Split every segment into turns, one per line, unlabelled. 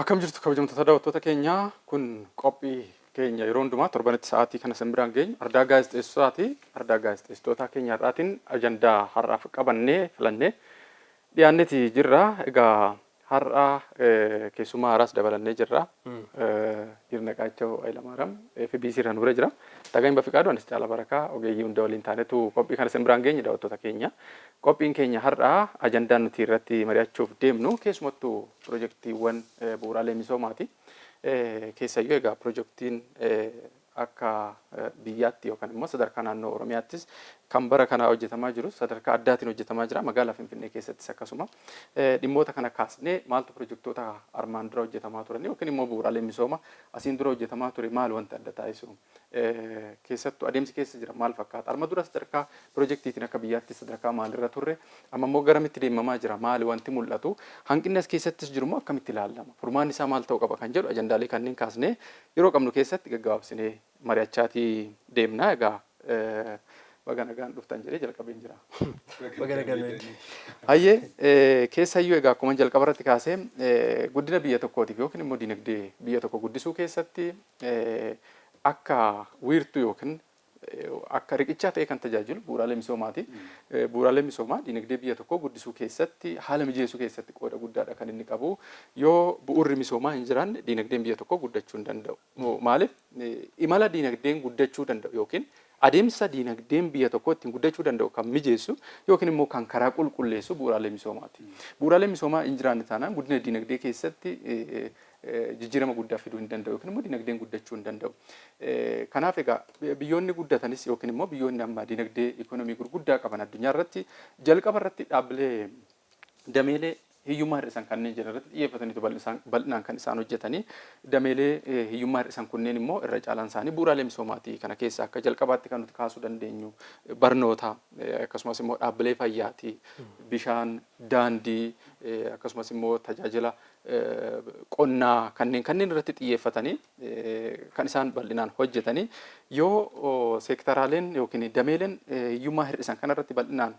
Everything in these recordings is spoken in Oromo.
Akkam jirtu, kabajamtoota daawwattoota keenyaa? Kun qophii keenya yeroo hundumaa torbanitti sa'aatii kana isin biraan geenyu Ardaa Gaazexeessotaati. Ardaa Gaazexeessitootaa keenya har'aatiin ajandaa har'aaf qabannee filannee dhiyaanneeti jirra. Egaa har'a keessummaa haaraas dabalannee jirra. Yirnaqaachoo Hayilamaariyaam FBC irraa nu bira jira. Tagany Bafiqaaduu, anis Caalaa Barakaa, ogeeyyii hunda waliin taanetu qophii kana isin biraan geenye, daawwattoota keenya. Qophiin keenya har'aa ajandaan nuti irratti mari'achuuf deemnu keessumattuu pirojektiiwwan bu'uuraalee misoomaati. Keessayyuu egaa pirojektiin akka biyyaatti yookaan immoo sadarkaa naannoo Oromiyaattis kan bara kana hojjetamaa jiru sadarkaa addaatiin hojjetamaa jira. Magaalaa Finfinnee keessattis akkasuma. Dhimmoota kana kaasnee, maaltu pirojektoota armaan dura hojjetamaa turan yookiin immoo bu'uuraalee misooma asiin dura hojjetamaa ture maal wanti adda taasisu? Keessattuu adeemsi keessa jira maal fakkaata? Arma dura sadarkaa pirojektiitiin akka biyyaatti sadarkaa maalirra turre? Amma immoo garamitti deemamaa jira? Maali wanti mul'atu? Hanqinni as keessattis jiru immoo akkamitti ilaalama? Furmaanni isaa maal ta'uu qaba kan jedhu ajandaalee kanneen kaasnee yeroo qabnu keessatti gaggabaabsinee mari'achaatii deemna. Egaa baga nagaan dhuftan jedhee jalqabeen jira.
Baga nagaan nu eegde.
Hayyee, keessayyuu egaa akkuma jalqaba irratti kaasee, guddina biyya tokkootiif yookiin immoo dinagdee biyya tokko guddisuu keessatti akka wiirtuu yookiin akka riqichaa ta'ee kan tajaajilu bu'uuraalee misoomaati. Bu'uuraalee misoomaa dinagdee biyya tokkoo guddisuu keessatti, haala mijeessuu keessatti qooda guddaadha kan inni qabu. Yoo bu'uurri misoomaa hin jiraanne, dinagdeen biyya tokkoo guddachuu hin danda'u. Maaliif, imala dinagdeen guddachuu danda'u yookiin adeemsa dinagdeen biyya tokkoo ittiin guddachuu danda'u kan mijeessu yookiin immoo kan karaa qulqulleessu bu'uuraalee misoomaati. Bu'uuraalee misoomaa hin jiraanne taanaan, guddina dinagdee keessatti jijjiirama guddaa fiduu hin danda'u yookiin immoo dinagdeen guddachuu hin danda'u. Kanaaf egaa biyyoonni guddatanis yookiin immoo biyyoonni amma dinagdee ikoonomii gurguddaa qaban addunyaa irratti jalqaba irratti dhaabbilee dameelee hiyyummaa hir'isan kanneen jedhan irratti xiyyeeffataniitu bal'inaan kan isaan hojjetanii. Dameelee hiyyummaa hir'isan kunneen immoo irra caalaan isaanii bu'uuraalee misoomaati. Kana keessa akka jalqabaatti kan nuti kaasuu dandeenyu barnoota, akkasumas immoo dhaabbilee fayyaati, bishaan, daandii, akkasumas immoo tajaajila qonnaa kanneen irratti xiyyeeffatanii kan isaan bal'inaan hojjetanii. Yoo seektaraaleen yookiin dameeleen hiyyummaa hir'isan kanarratti bal'inaan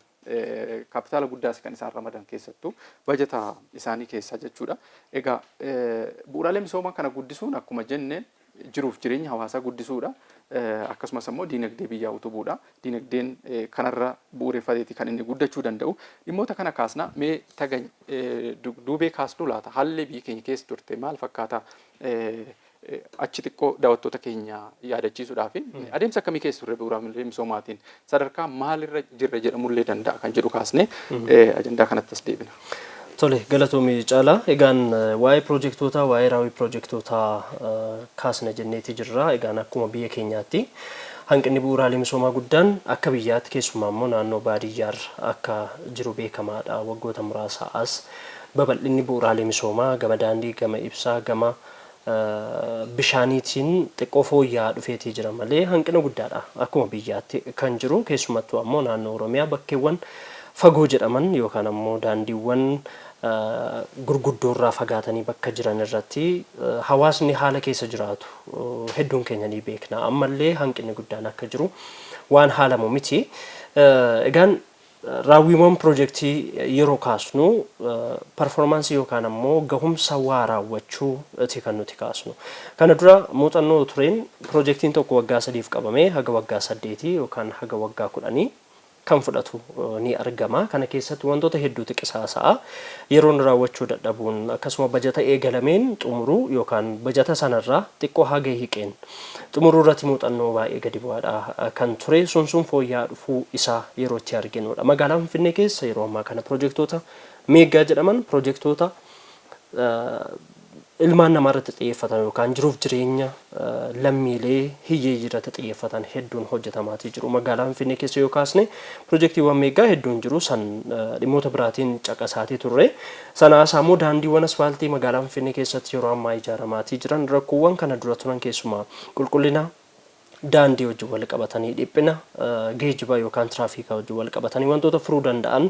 kaapitaala guddaas kan isaan ramadan, keessattuu bajata isaanii keessaa jechuudha. Egaa bu'uuraalee misoomaa kana guddisuun akkuma jenne jiruuf jireenya hawaasaa guddisuudha. Akkasumas immoo diinagdee biyyaa utubuudha. Diinagdeen kanarra bu'uureffateeti kan inni guddachuu danda'u. Dhimmoota kana kaasna. Mee Tagany, duubee kaasnu laata? Haalli biyyi keenya keessa turte maal fakkaata? Achi xiqqoo daawwattoota keenya yaadachiisuudhaaf, adeemsa akkamii keessa turre, bu'uuraalee misoomaatiin sadarkaa maalirra jirra jedhamullee danda'a kan jedhu kaasnee ajandaa kanatti as deebina.
Tole, galatoomii Caalaa. Egaan waa'ee piroojektootaa, waa'ee raawwii piroojektootaa kaasna jenneeti jirra. Egaan akkuma biyya keenyaatti hanqinni bu'uuraalee misoomaa guddaan akka biyyaatti, keessumaa immoo naannoo baadiyyaarra akka jiru beekamaadha. Waggoota muraasa as babal'inni bu'uuraalee misoomaa gama daandii, gama ibsaa, gama bishaaniitiin xiqqoo fooyya'aa dhufeetii jira malee hanqina guddaadha akkuma biyyaatti kan jiru. Keessumattuu ammoo naannoo Oromiyaa bakkeewwan fagoo jedhaman yookaan ammoo daandiiwwan gurguddoorraa fagaatanii bakka jiran irratti hawaasni haala keessa jiraatu hedduun keenya ni beekna. Ammallee hanqinni guddaan akka jiru waan haalamu miti. Egaan raawwiiwwan pirojektii yeroo kaasnu, performance yookaan ammoo gahumsa waa raawwachuu ti kan nuti kaasnu. Kana dura muuxannoo tureen pirojektiin tokko waggaa 3f qabamee haga waggaa 8 yookaan haga waggaa 10 kan fudhatu ni argama. Kana keessatti wantoota hedduutu qisaasa'a. Yeroon raawwachuu dadhabuun, akkasuma bajata eegalameen xumuruu yookaan bajata sanarraa xiqqoo haga hiqeen xumuruu irratti muuxannoo baay'ee gadi bu'aadha kan ture. Sun sun fooyya'aa dhufuu isaa yeroo itti arginuudha. Magaalaa Finfinnee keessa yeroo ammaa kana pirojektoota mega jedhaman, pirojektoota ilmaan namaa irratti xiyyeeffatan yookaan jiruuf jireenya lammiilee hiyyeeyyii irratti xiyyeeffatan hedduun hojjetamaatii jiru. Magaalaa Finfinnee keessa yoo kaasne pirojektiiwwan mega hedduun jiru, san dhimmoota biraatiin caqasaatii turre. Sanaasaa immoo daandiiwwan asfaaltii magaalaa Finfinnee keessatti yeroo ammaa ijaaramaatii jiran rakkoowwan kana dura turan, keessumaa qulqullina daandii wajjin wal qabatanii, dhiphina geejjibaa yookaan tiraafikaa wajjin wal qabatanii wantoota furuu danda'an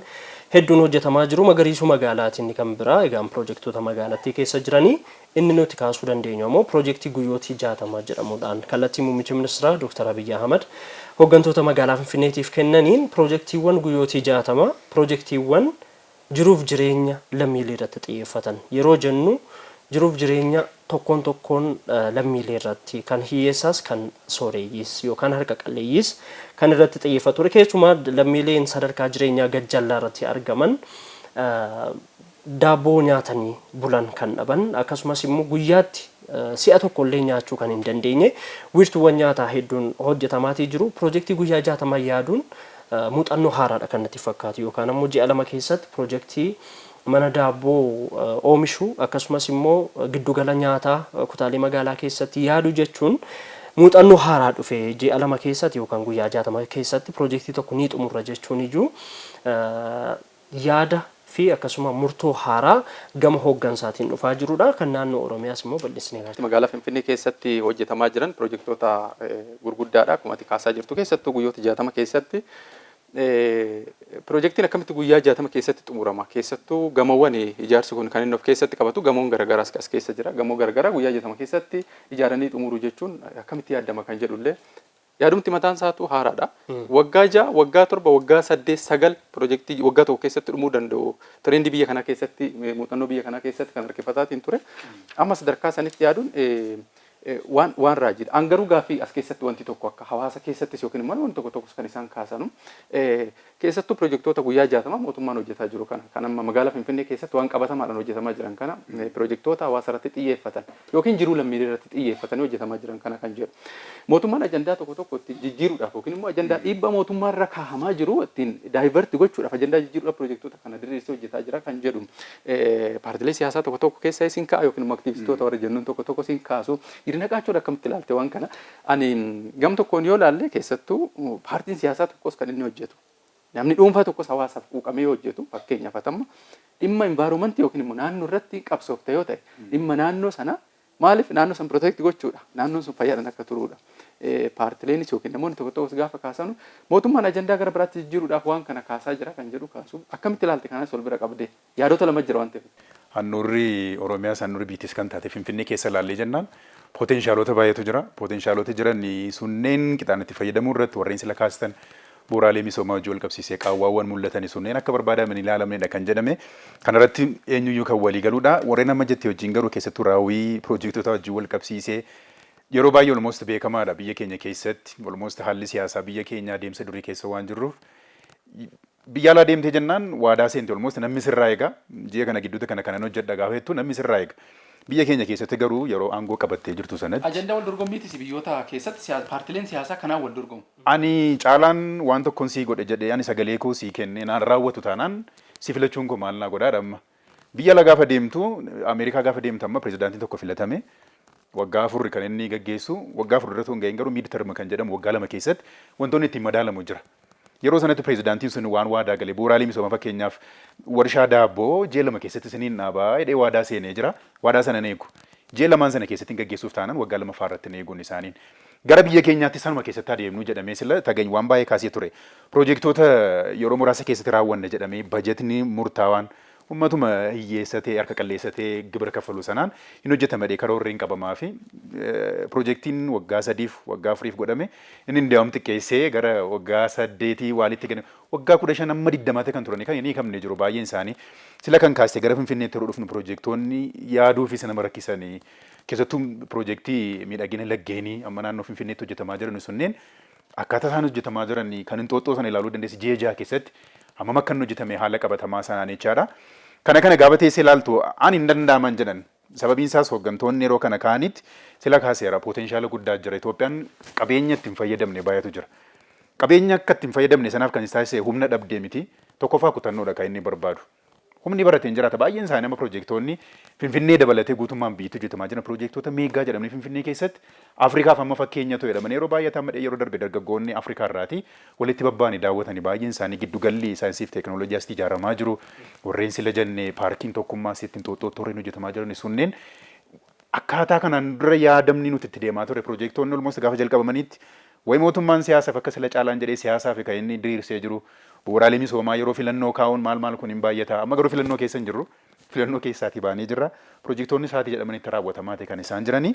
hedduun hojjetamaa jiru. Magariisuu magaalaatiin inni kan biraa egaan pirojektoota magaalattii keessa jiranii inni nuti kaasuu dandeenyu ammoo pirojektii guyyootii 60 jedhamuudhaan kallattii muummichi ministeeraa Dr. Abiyyi Ahmad hooggantoota magaalaa Finfinneetiif kennaniin, pirojektiiwwan guyyootii 60, pirojektiiwwan jiruuf jireenya lammiilee irratti xiyyeeffatan yeroo jennu, Jiruuf jireenya tokkoon tokkoon lammiilee irratti kan hiyyeessaas kan sooreeyyiis yookaan harka qalleeyyiis kan irratti xiyyeeffatudha. Keessumaa lammiileen sadarkaa jireenyaa gajjallaa irratti argaman daabboo nyaatanii bulan kan dhaban, akkasumas immoo guyyaatti si'a tokko illee nyaachuu kan hin dandeenye wiirtuuwwan nyaataa hedduun hojjetamaatii jiru. Piroojeektii guyyaa 60 yaaduun muuxannoo haaraadha kan natti fakkaatu, yookaan ammoo ji'a 2 keessatti piroojeektii mana daabboo oomishuu akkasumas immoo giddugala nyaataa kutaalee magaalaa keessatti yaaduu jechuun muuxannoo haaraa dhufe. Ji'a 2 keessatti yookaan guyyaa 60 keessatti piroojeektii tokko ni xumurra jechuun iyyuu yaada fi akkasuma murtoo haaraa gama hooggansaatiin dhufaa jirudha. Kan naannoo Oromiyaas immoo bal'isnee
Magaalaa Finfinnee keessatti hojjetamaa jiran piroojeektoota gurguddaadha. Akkuma ati kaasaa jirtu, keessattuu guyyoota 60 keessatti piroojeektiin akkamitti guyyaa 60 keessatti xumurama? Keessattuu gamoowwan ijaarsi kun kan inni of keessatti qabatu gamoon garagaraas as keessa jira. Gamoo garagaraa guyyaa 60 keessatti ijaaranii xumuruu jechuun akkamitti yaadama kan jedhullee yaadumti mataan isaatu haaraadha. Waggaa 6, waggaa 7, waggaa 8, 9 piroojeektii waggaa tokko keessatti dhumuu danda'u. Trend biyya kanaa keessatti, muuxannoo biyya kanaa keessatti kan harkifataatiin ture. Amma sadarkaa sanitti yaaduun waan raajiidha. An garuu gaaffii as keessatti wanti tokko akka hawaasa keessattis yookiin immoo wanti tokko tokkos kan isaan kaasanu, keessattuu piroojeektoota guyyaa 60 mootummaan hojjetaa jiru kana, kan amma magaalaa Finfinnee keessatti waan qabatamaadhaan hojjetamaa jiran kana, piroojeektoota hawaasa irratti xiyyeeffatan yookiin jiruu lammiilee irratti xiyyeeffatanii hojjetamaa jiran kana kan jedhu. Mootummaan ajandaa tokko tokko ittiin jijjiiruudhaaf yookiin immoo ajandaa dhiibbaa mootummaa irra kaahamaa jiru ittiin divert gochuudhaaf, ajandaa jijjiiruudhaaf piroojeektoota kana diriirsee hojjetaa jira kan jedhu paartilee siyaasaa tokko tokko keessa isin ka'a yookiin immoo aktiivistoota warra jennuun tokko tokko isin kaasu. Hirina qaachuudha akkamitti ilaalte waan kana? Ani gam tokkoon yoo ilaalle, keessattuu paartiin siyaasaa tokkos kan inni hojjetu, namni dhuunfaa tokkos hawaasaaf quuqamee yoo hojjetu, fakkeenyaaf atamma dhimma environment yookiin immoo naannoo irratti qabsoofte yoo ta'e, dhimma naannoo sana maaliif naannoo san protect gochuudha, naannoon sun fayyaadhaan akka turuudha. Paartileenis yookiin namoonni tokko tokkos gaafa kaasanu mootummaan ajandaa gara biraatti jijjiiruudhaaf waan kana kaasaa jira kan jedhu kaasu. Akkamitti ilaalte kanas wal bira qabdee? Yaadota lama jira waan ta'eef.
Handhuurri Oromiyaas handhuurri biittis kan taate Finfinnee keessa ilaallee jennaan potentialota baay'eetu jira. Potentialota jiran sunneen qixaan itti fayyadamuu irratti warreen sila kaastan bu'uuraalee misoomaa hojii wal qabsiisee qaawwaawwan mul'atan sunneen akka barbaadaman ilaalamnedha kan jedhame. Kanarratti eenyuyyuu kan walii galuudha. Warreen amma jette wajjin garuu keessattuu raawwii piroojektota wajjin wal qabsiisee yeroo baay'ee almost beekamaadha, biyya keenya keessatti almost haalli siyaasaa biyya keenya adeemsa durii keessa waan jirruuf, biyya alaa deemtee jennaan waadaa seente almost namni sirraa eega. Ji'a kana gidduutti kana kanan hojjedha gaafa jettu namni sirraa eega. Biyya keenya keessatti garuu yeroo aangoo qabattee jirtu sanatti.
Ajandaa wal dorgommiitis biyyoota keessatti paartileen siyaasaa kanaan wal dorgomu.
Ani caalaan waan tokkoon sii godhe jedhee ani sagalee koo sii kennee naan raawwatu taanaan si filachuun koo maal naa godhaadha amma. Biyya ala gaafa deemtu, Ameerikaa gaafa deemtu, amma pirezidaantiin tokko filatame waggaa 4 kan inni gaggeessu. Waggaa 4 irra hin gahin garuu mid term kan jedhamu waggaa 2 keessatti wantoonni ittiin madaalamu jira. Yeroo sanatti pirezidaantiin sun waan waadaa galee bu'uuraalee misoomaa, fakkeenyaaf warshaa daabboo ji'a 2 keessatti isiniin dhaabaa jedhee waadaa seenee jira. Waadaa sana hin eegu. Ji'a 2n sana keessatti hin gaggeessuuf taanaan waggaa lammaffaa irratti hin eeguun isaaniin. Gara biyya keenyaatti sanuma keessatti adeemnu jedhamee sila tagany waan baay'ee kaasee ture. Piroojeektoota yeroo muraasa keessatti raawwanna jedhamee bajetni murtaawaan ummatuma hiyyeessatee harka qalleessatee gibira kaffalu sanaan hin hojjetamadhee karoorri hin qabamaa fi piroojeektiin waggaa 3f waggaa 4f godhame inni hindaa'um xiqqeessee gara waggaa 8 waalitti gane waggaa 15 amma 20tti kan turanii kan hin hiikamne jiru baay'een isaanii. Sila kan kaaste gara Finfinneetti yeroo dhufnu piroojeektoonni yaaduufis nama rakkisanii, keessattuu piroojeektii miidhagina laggeenii amma naannoo Finfinneetti hojjetamaa jiran sunneen akkaataa isaan hojjetamaa jiran kan Inxooxxoo sana ilaaluu dandeessi, ji'a 6 keessatti hammam akka inni hojjetame haala qabatamaa sanaan jechaadha. Kana gaafa teessee ilaaltu ani hin danda'aman jedhan. Sababiin isaas hooggantoonni yeroo kana ka'anitti sila kaaseera, potentiala guddaa jira. Itoophiyaan qabeenya ittiin fayyadamne baay'eetu jira. Qabeenya akka ittiin fayyadamne sanaaf kan taasise humna dhabdee miti. Tokkoffaa kutannoodha kan inni barbaadu. Humni barateen jiraata. Baay'een isaanii amma piroojeektoonni Finfinnee dabalatee guutummaan biyyatti hojjetamaa jiran piroojeektoota mega jedhamanii Finfinnee keessatti Afrikaaf amma fakkeenya ta'u jedhamanii yeroo baay'ee amma yeroo darbe dargaggoonni Afrikaa irraati walitti babba'anii daawwatanii, baay'een isaanii giddugalli saayinsii fi teekinooloojii asitti ijaaramaa jiru. Warreen sila jenne paarkiin tokkummaa asitti Inxooxxootti warreen hojjetamaa jiran sunneen akkaataa kanaan dura yaadamni nuti itti deemaa ture piroojeektoonni almost gaafa jalqabamanitti wayi mootummaan siyaasaaf akka sila caalaan jedhee siyaasaaf kan inni diriirsee jiru bu'uuraalee misoomaa yeroo filannoo kaa'uun maal maal kun hin baay'ata. Amma garuu filannoo keessa hin jirru. Filannoo keessaatii baanee jirra. Piroojeektoonni isaatii jedhamanitti raawwatamaa ta'e kan isaan jiranii.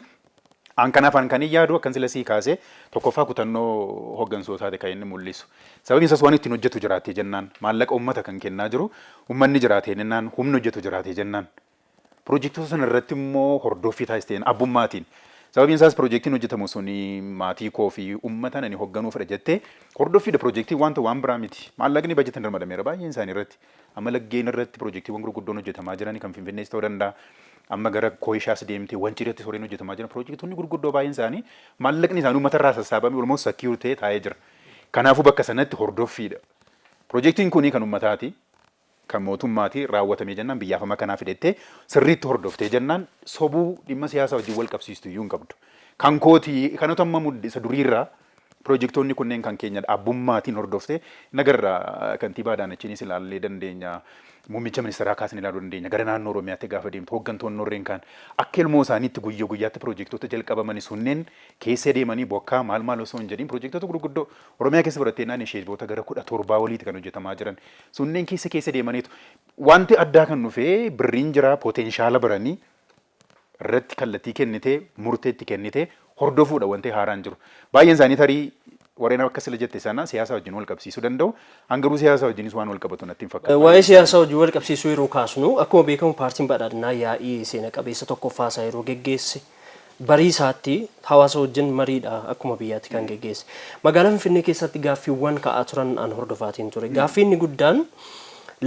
An kanaaf an kan hin yaadu akkan sila sii kaasee tokkoffaa kutannoo hooggansootaati kan inni mul'isu. Sababiin isaas waan ittiin hojjetu jiraatee jennaan, maallaqa uummata kan kennaa jiru uummanni jiraatee jennaan, humna hojjetu jiraatee jennaan. Piroojektota sana irratti immoo hordoffii taasisteen abbummaatiin. Sababiin isaas piroojeektiin hojjetamu suni maatii koo fi uummata ani hoogganuu fedha jettee hordoffiidha, piroojeektiin wanta waan biraa miti. Maallaqni bajetan ramadameera baay'een isaanii irratti. Amma laggeen irratti piroojeektiiwwan gurguddoon hojjetamaa jiran kan Finfinnees ta'uu danda'a. Amma gara Kooyishaas deemtee Wanciirratti horeen hojjetamaa jiran, piroojeektoonni gurguddoo baay'een isaanii maallaqni isaanii uummata irraa sassaabame walumaa secure ta'ee taa'ee jira. Kanaafuu bakka sanatti hordoffiidha. Piroojeektiin kuni kan uummataati. Kan mootummaati raawwatamee jennaan biyyaaf amma kanaa fidettee sirriitti hordoftee jennaan sobuu dhimma siyaasaa wajjin wal qabsiistu iyyuu hin qabdu. Kan kootii kanatu amma isa duriirraa piroojeektoonni kunneen kan keenya abbummaatiin hordoftee nagarra kantiibaa Adaanechiinis ilaallee dandeenya. Muummicha ministeeraa kaasnee ilaaluu dandeenya. Gara naannoo Oromiyaatti gaafa deemtu hooggantoonni warreen kaan akka ilmoo isaaniitti guyyaa guyyaatti piroojeektoota jalqabamanii sunneen keessa deemanii bokkaa maal maal osoo hin jedhin piroojeektoota gurguddoo Oromiyaa keessa fudhattee naan isheeboota gara 17 oliiti kan hojjetamaa jiran. Sunneen keessa keessa deemaniitu wanti addaa kan dhufee birriin jira, potential baranii irratti kallattii kennitee murteetti kennitee hordofuudha wanti haaraan jiru. Baay'een isaanii tarii warreen akka sila jette sana siyaasa wajjin wal qabsiisuu danda'u. Hangaruu siyaasa wajjinis waan wal qabatu natti hin fakkaatu.
Waa'ee siyaasaa wajjin wal qabsiisuu yeroo kaasnu, akkuma beekamu paartiin badhaadhinaa yaa'ii seena qabeessa tokkoffaa isaa yeroo geggeesse barii isaatti hawaasa wajjin mariidha akkuma biyyaatti kan geggeesse. Magaalaa Finfinnee keessatti gaaffiiwwan ka'aa turan an hordofaatiin ture. Gaaffii inni guddaan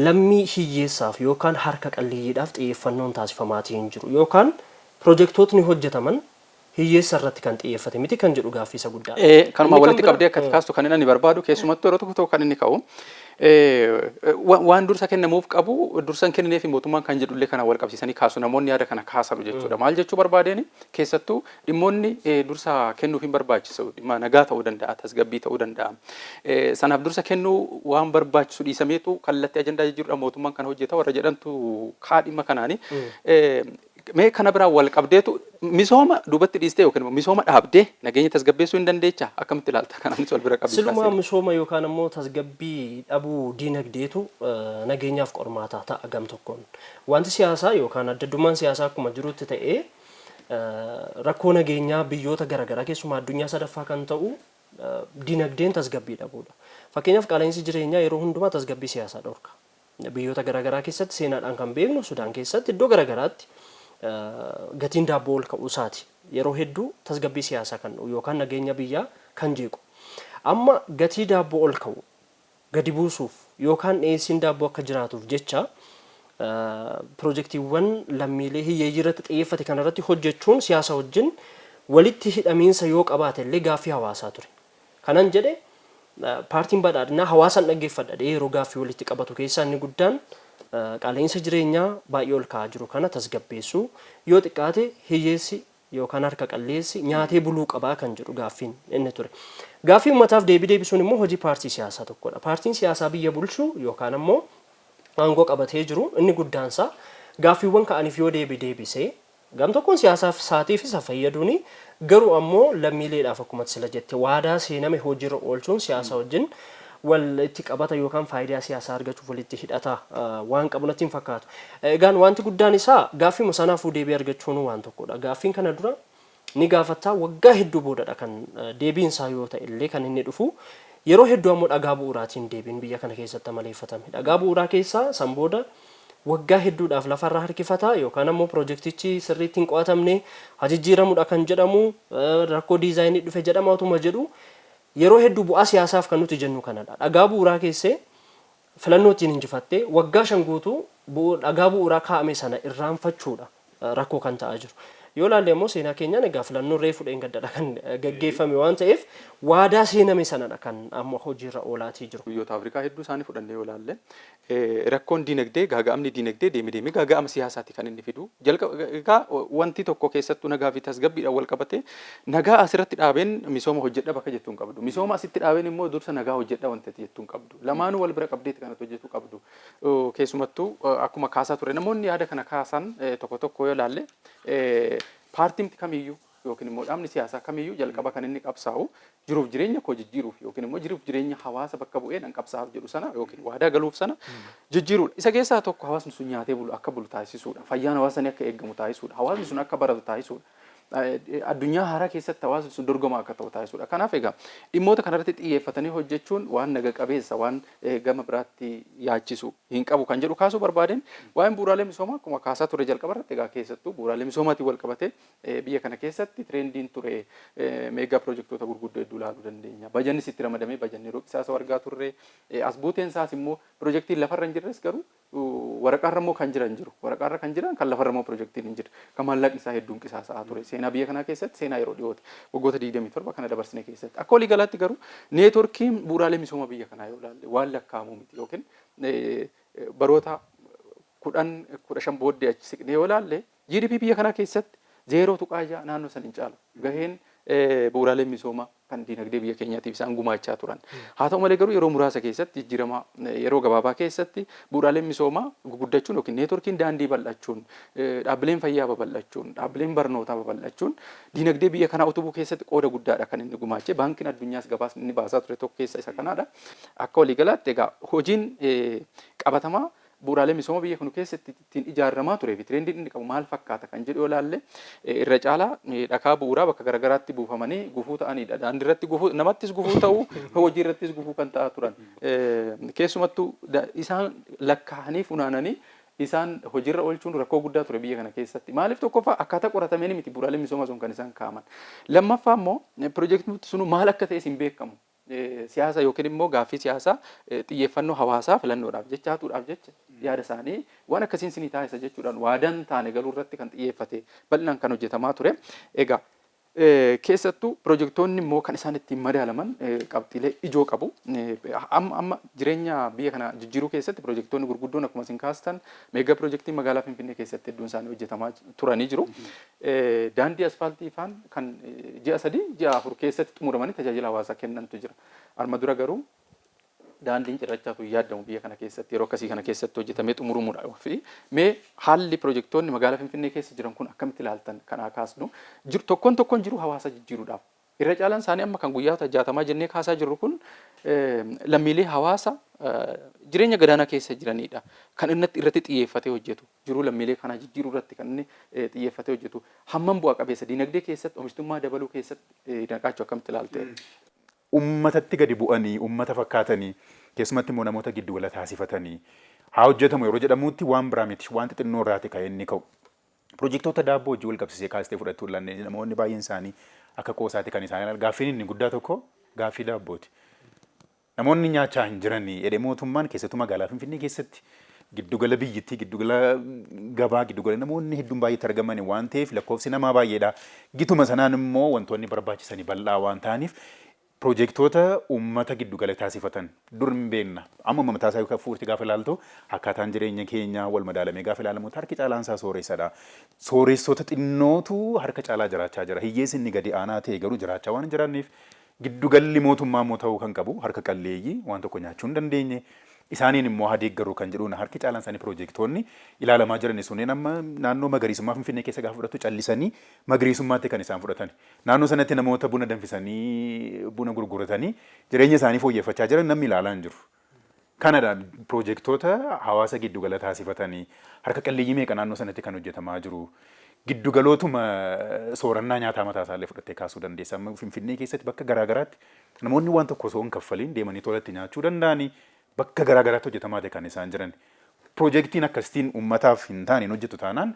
lammii hiyyeessaaf yookaan harka qalleeyyiidhaaf xiyyeeffannoon taasifamaatii hin jiru yookaan pirojektootni hojjetaman hiyyeessa irratti kan xiyyeeffate miti kan jedhu gaaffii isa guddaadha.
Kanuma
Inni kan
walitti
bira
qabdee akkati kaastu kan inni ani barbaadu, keessumattuu yeroo tokko tokko kan inni ka'u waan dursa kennamuuf qabu dursa hin kennineef mootummaan kan jedhullee kana wal qabsiisanii kaasu, namoonni yaada kana kaasanu jechuudha. Maal jechuu barbaadeen, keessattuu dhimmoonni dursa kennuuf hin barbaachisu dhimma nagaa ta'uu danda'a, tasgabbii ta'uu danda'a. Sanaaf dursa kennuu waan barbaachisu dhiisameetu kallattii ajandaa jijjiiruudhaan mootummaan kana hojjeta warra jedhantu kaa dhimma kanaani. Mee kana biraan wal qabdeetu misooma duubatti dhiistee yookiin immoo misooma dhaabdee nageenya tasgabbeessuu hin dandeechaa? Akkamitti ilaalta kanaanis wal bira qabii
Silumaa
kaasee?
Misooma yookaan ammoo tasgabbii dhabuu diinagdeetu nageenyaaf qormaataa ta'a gam tokkoon. Wanti siyaasaa yookaan addaddummaan siyaasaa akkuma jirutti ta'ee, rakkoo nageenyaa biyyoota garaagaraa keessumaa addunyaa sadaffaa kan ta'u diinagdeen tasgabbii dhabuudha. Fakkeenyaaf, qaala'insi jireenyaa yeroo hundumaa tasgabbii siyaasaa dhorka. Biyyoota garaagaraa keessatti seenaadhaan kan beeknu, Sudaan keessatti iddoo garaagaraatti gatiin daabboo ol ka'uu isaati. Yeroo hedduu tasgabbii siyaasaa kan dhufu yookaan nageenya biyyaa kan jeequ. Amma gatii daabboo ol ka'u gadi buusuuf yookaan dhiyeessiin daabboo akka jiraatuuf jecha pirojektiiwwan lammiilee hiyyeeyyii irratti xiyyeeffate kanarratti hojjechuun siyaasa wajjin walitti hidhamiinsa yoo qabaate illee gaaffii hawaasaa ture. Kanan jedhe, paartiin badhaadhinaa hawaasan dhaggeeffadha jedhee yeroo gaaffii walitti qabatu keessaa inni guddaan qaala'insa jireenyaa baay'ee ol ka'aa jiru kana tasgabbeessuu, yoo xiqqaate hiyyeessi yookaan harka qalleessi nyaatee buluu qabaa kan jedhu gaaffiin inni ture. Gaaffii uummataaf deebii deebisuun immoo hojii paartii siyaasaa tokkodha. Paartiin siyaasaa biyya bulchu yookaan ammoo aangoo qabatee jiru inni guddaansaa gaaffiiwwan ka'aniif yoo deebii deebisee gam tokkoon siyaasaaf isaatiif isa fayyaduuni, garuu ammoo lammiileedhaaf akkuma sila jette waadaa seename hojiirra oolchuun siyaasa wajjin wal itti qabata yookaan faayidaa siyaasaa argachuuf walitti hidhata waan qabu natti hin fakkaatu. Egaan wanti guddaan isaa gaaffiima sanaafuu deebii argachuun waan tokkodha. Gaaffiin kana dura ni gaafattaa, waggaa hedduu boodadha kan deebiin isaa yoo ta'e illee kan inni dhufu. Yeroo hedduu ammoo dhagaa bu'uuraatiin deebiin biyya kana keessatti amaleeffatame. Dhagaa bu'uuraa keessaa san booda waggaa hedduudhaaf lafarra harkifata yookaan ammoo pirojektichi sirriitti hin qo'atamne, hajijjiiramudha kan jedhamu, rakkoo diizaayinii dhufe jedhama otuma jedhu, yeroo hedduu bu'aa siyaasaaf kan nuti jennu kanadha. Dhagaa bu'uuraa keessee filannoo ittiin injifattee waggaa 5 guutuu dhagaa bu'uuraa kaa'ame sana irraanfachuudha rakkoo kan ta'aa jiru. Yoo ilaalle ammoo seenaa keenyaan egaa filannoon reefu dheengaddadha kan gaggeeffame waan ta'eef, waadaa seename sanadha kan amma hojiirra oolaatii jiru.
Biyyoota Afrikaa hedduu isaanii fudhannee yoo ilaalle, rakkoon diinagdee, gaaga'amni diinagdee deeme deemee gaaga'ama siyaasaati kan inni fidu. Jalqaba egaa wanti tokko keessattuu nagaa fi tasgabbiidhaan wal qabatee, nagaa asirratti dhaabeen misooma hojjedha bakka jettu hin qabdu. Misooma asitti dhaabeen immoo dursa nagaa hojjedha wanta jettu hin qabdu. Lamaanuu wal bira qabdeeti kanatti hojjechuu qabdu. Keessumattuu akkuma kaasaa ture, namoonni yaada kana kaasan tokko tokko yoo ilaalle, paartiin kamiyyuu yookiin immoo dhaabni siyaasaa kamiyyuu jalqaba kan inni qabsaa'u jiruuf jireenya koo jijjiiruuf yookiin immoo jiruuf jireenya hawaasa bakka bu'ee nan qabsaa'aaf jedhu sana yookiin waadaa galuuf sana jijjiiruudha. Isa keessaa tokko hawaasni sun nyaatee bulu akka bulu taasisuudha. Fayyaan hawaasa sanii akka eegamu taasisuudha. Hawaasni sun akka baratu taasisuudha. Addunyaa haaraa keessatti hawaasni sun dorgomaa akka ta'u taasisuudha. Kanaaf egaa dhimmoota kanarratti xiyyeeffatanii hojjechuun waan naga qabeessa, waan gama biraatti yaachisu hin qabu kan jedhu kaasuu barbaadeen. Waa'een bu'uuraalee misoomaa akkuma kaasaa ture jalqaba irratti, egaa keessattuu bu'uuraalee misoomaatiin wal qabatee biyya kana keessatti trendiin ture mega pirojektoota gurguddoo hedduu ilaaluu dandeenya. Bajannis itti ramadamee bajanni yeroo qisaasa'u argaa turre. As buuteen isaas immoo pirojektiin lafarra hin jirres garuu waraqaarra immoo kan jiran jiru. Waraqaarra kan jiran kan lafarra immoo pirojektiin hin jirre. Kan maallaqni isaa hedduun qisaasa'aa ture. Seenaa biyya kanaa keessatti seenaa yeroo dhiyooti. Waggoota 27 kana dabarsine keessatti. Akka waliigalaatti garuu networkiin bu'uuraalee misooma biyya kanaa yoo ilaalle waan lakkaa'amuu miti yookiin baroota 10, 15 booddee achi siqnee yoo ilaalle GDP biyya kanaa keessatti 0.6 naannoo san hin caalu. Gaheen bu'uuraaleen misoomaa kan diinagdee biyya keenyaatiif isaan gumaachaa turan. Haa ta'u malee garuu yeroo muraasa keessatti, jijjiirama yeroo gabaabaa keessatti, bu'uuraaleen misoomaa guguddachuun yookiin networkiin daandii bal'achuun, dhaabbileen fayyaa babal'achuun, dhaabbileen barnootaa babal'achuun diinagdee biyya kanaa utubuu keessatti qooda guddaadha kan inni gumaache. Baankiin addunyaas gabaasni inni baasaa ture tokko keessa isa kanaadha. Akka waliigalaatti egaa hojiin qabatamaa bu'uuraalee misooma biyya kana keessatti ittiin ijaaramaa turee fi trendiin inni qabu maal fakkaata kan jedhu yoo ilaalle, irra caalaa dhakaa bu'uuraa bakka garagaraatti buufamanii gufuu ta'anidha. Daandii irratti gufuu, namattis gufuu ta'uu, hojii irrattis gufuu kan ta'aa turan. Keessumattuu isaan lakkaa'anii funaananii isaan hojiirra oolchuun rakkoo guddaa ture biyya kana keessatti. Maaliif? Tokkoffaa, akkaataa qoratameen miti bu'uuraalee misoomaa sun kan isaan kaa'aman. Lammaffaa immoo piroojeektiin sun maal akka ta'es hin beekamu. Siyaasa yookiin immoo gaaffii siyaasaa xiyyeeffannoo hawaasaa filannoodhaaf jecha hatuudhaaf jecha yaada isaanii waan akkasiin sinii taasisa jechuudhaan waadaan taane galuu irratti kan xiyyeeffate bal'inaan kan hojjetamaa ture. Egaa keessattuu pirojektoonni immoo kan isaan ittiin madaalaman qabxiilee ijoo qabu. Amma amma jireenya biyya kana jijjiiruu keessatti pirojektoonni gurguddoon akkuma isin kaastan mega pirojektiin magaalaa Finfinnee keessatti hedduun isaanii hojjetamaa turanii jiru. Daandii asfaaltii ifaan kan ji'a 3, ji'a 4 keessatti xumuramanii tajaajila hawaasaa kennantu jira. Arma dura garuu daandiin cirrachaatu hin yaadamu biyya kana keessatti yeroo akkasii kana keessatti hojjetamee xumuramuudha. Fi mee haalli pirojektoonni magaalaa Finfinnee keessa jiran kun akkamitti ilaaltan kanaa kaasnu jiru tokkoon tokkoon jiru hawaasa jijjiiruudhaaf. Irra caalaan isaanii amma kan guyyaa 60 jennee kaasaa jirru kun lammiilee hawaasa jireenya gadaanaa keessa jiranidha. Kan inni irratti xiyyeeffatee hojjetu, jiruu lammiilee kanaa jijjiiruu irratti kan inni xiyyeeffatee hojjetu, hammam bu'a qabeessa diinagdee keessatti oomishtummaa dabaluu keessatti naqaachuu akkamitti ilaalte?
Uummatatti gadi bu'anii, uummata fakkaatanii, keessumatti immoo namoota giddu gala taasifatanii haa hojjetamu yeroo jedhamutti waan biraa miti, waan xixinnoo irraati kan inni ka'u. Pirojektoota daabboo hojii wal qabsiisee kaastee fudhattuu ilaalle, namoonni baay'een isaanii akka qoosaatti kan isaan ilaalan gaaffiin inni guddaa tokko gaaffii daabbooti. Namoonni nyaachaa hin jiranii jedhee mootummaan, keessattuu magaalaa Finfinnee keessatti, giddugala biyyittii, giddugala gabaa, giddugala namoonni hedduun baay'eetti argaman waan ta'eef lakkoofsi namaa baay'eedha. Gituma sanaan immoo wantoonni barbaachisanii bal'aa waan ta'aniif pirojektoota uummata giddugala taasifatan dur hin beekna. Amma mataa isaa yookaan fuurti gaafa ilaaltu, akkaataan jireenya keenya wal madaalamee gaafa ilaalamu harki caalaan isaa sooressadha. Sooressota xinnootu harka caalaa jiraachaa jira. Hiyyeessi inni gadi aanaa ta'e garuu jiraachaa waan hin jiraanneef, giddugalli mootummaa immoo ta'uu kan qabu harka qalleeyyii waan tokko nyaachuu hin dandeenye isaaniin immoo haa deeggaruu kan jedhuun harki caalaan isaanii pirojektoonni ilaalamaa jiran sunneen amma naannoo magariisummaa Finfinnee keessa gaafa fudhatu callisanii magariisummaatti kan isaan fudhatan. Naannoo sanatti namoota buna danfisanii buna gurguratanii jireenya isaanii fooyyeffachaa jiran namni ilaalaa hin jiru. Kanadha pirojektoota hawaasa giddugala taasifatanii harka qalleeyyii meeqa naannoo sanatti kan hojjetamaa jiru. Giddugalootuma soorannaa nyaataa mataa isaallee fudhattee kaasuu dandeessa. Amma Finfinnee keessatti bakka garaa garaatti namoonni waan tokko osoo hin kaffaliin deemanii tolatti nyaachuu danda'anii bakka garaa garaatti hojjetamaa ta'e kan isaan jiran. Pirojektiin akkasitiin uummataaf hin taane hin hojjetu taanaan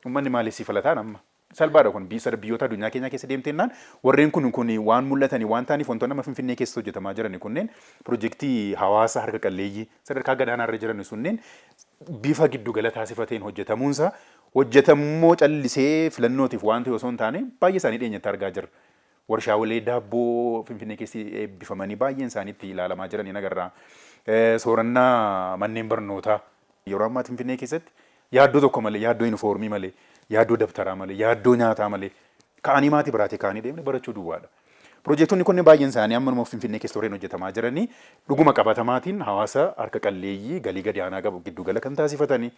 uummanni maaliif si filataan amma? Salphaadha kun biyyoota addunyaa keenyaa keessa deemteennaan warreen kun waan mul'atanii waan ta'aniif, wantoonni amma Finfinnee keessa hojjetamaa jiran kunneen pirojektii hawaasa harka qalleeyyii sadarkaa gadaanaa irra jiran sunneen bifa giddugala taasifateen hojjetamuunsa hojjetamummoo callisee filannootiif waan ta'e osoo hin taane baay'ee isaanii dhiyeenyatti argaa jirra. Warshaalee daabboo Finfinnee keessi eebbifamanii baay'een isaanii itti ilaalamaa jiran ni agarra. Soorannaa manneen barnootaa yeroo ammaa Finfinnee keessatti yaaddoo tokko malee, yaaddoo yuunifoormii malee, yaaddoo dabtaraa malee, yaaddoo nyaataa malee ka'anii maatii biraatii ka'anii deemanii barachuu duwwaadha. Pirojektoonni kunneen baay'een isaanii amma immoo Finfinnee keessa warreen hojjetamaa jiranii dhuguma qabatamaatiin hawaasa harka qalleeyyii galii gadi aanaa qabu giddugala kan taasifatanii,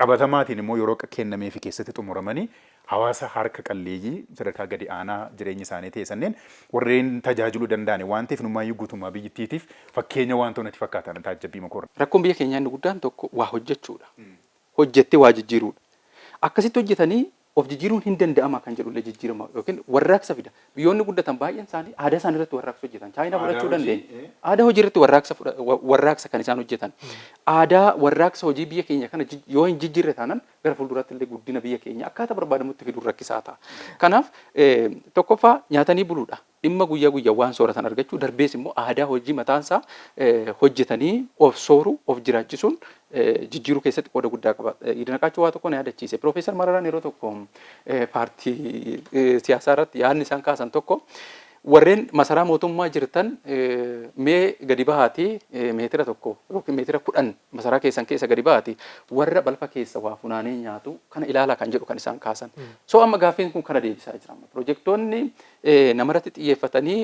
qabatamaatiin immoo yeroo kennameefi keessatti xumuramanii hawaasa harka qalleeyyii sadarkaa gadi aanaa jireenya isaanii ta'e sanneen warreen tajaajiluu danda'an waan ta'eef numaayyuu guutummaa biyyattiitiif fakkeenya waan ta'u natti fakkaatan taajjabbii makoorra.
Rakkoon biyya keenyaa inni guddaan tokko waa hojjechuudha. Hojjettee waa jijjiiruudha. Akkasitti hojjetanii Of jijjiiruun hin danda'ama kan jedhullee jijjiirama yookiin warraaqsa fida. Biyyoonni guddatan baay'een isaanii aadaa isaanii irratti warraaqsa hojjetan. Chaayinaa fudhachuu dandeenya. Aadaa hojii irratti warraaqsa kan isaan hojjetan. Aadaa warraaqsa hojii biyya keenya kana yoo hin jijjiirre taanaan, gara fuulduraatti illee guddina biyya keenya akkaataa barbaadamutti fiduun rakkisaa ta'a. Kanaaf tokkoffaa nyaatanii buluudha. Dhimma guyyaa guyyaa waan sooratan argachuu darbees immoo aadaa hojii mataansaa hojjetanii of sooruu, of jiraachisuun jijjiiruu keessatti qooda guddaa qaba. Idinaqaachuu waa tokko na yaadachiise. Piroofeesar Mararaan yeroo tokko paartii siyaasaa irratti yaadni isaan kaasan tokko, warreen masaraa mootummaa jirtan mee gadi bahaatii meetira 1 yookiin meetira 10 masaraa keessan keessa gadi bahaatii warra balfa keessa waa funaanee nyaatu kana ilaalaa kan jedhu kan isaan kaasan. So amma gaaffiin kun kana deebisaa jira. Pirojektoonni namarratti xiyyeeffatanii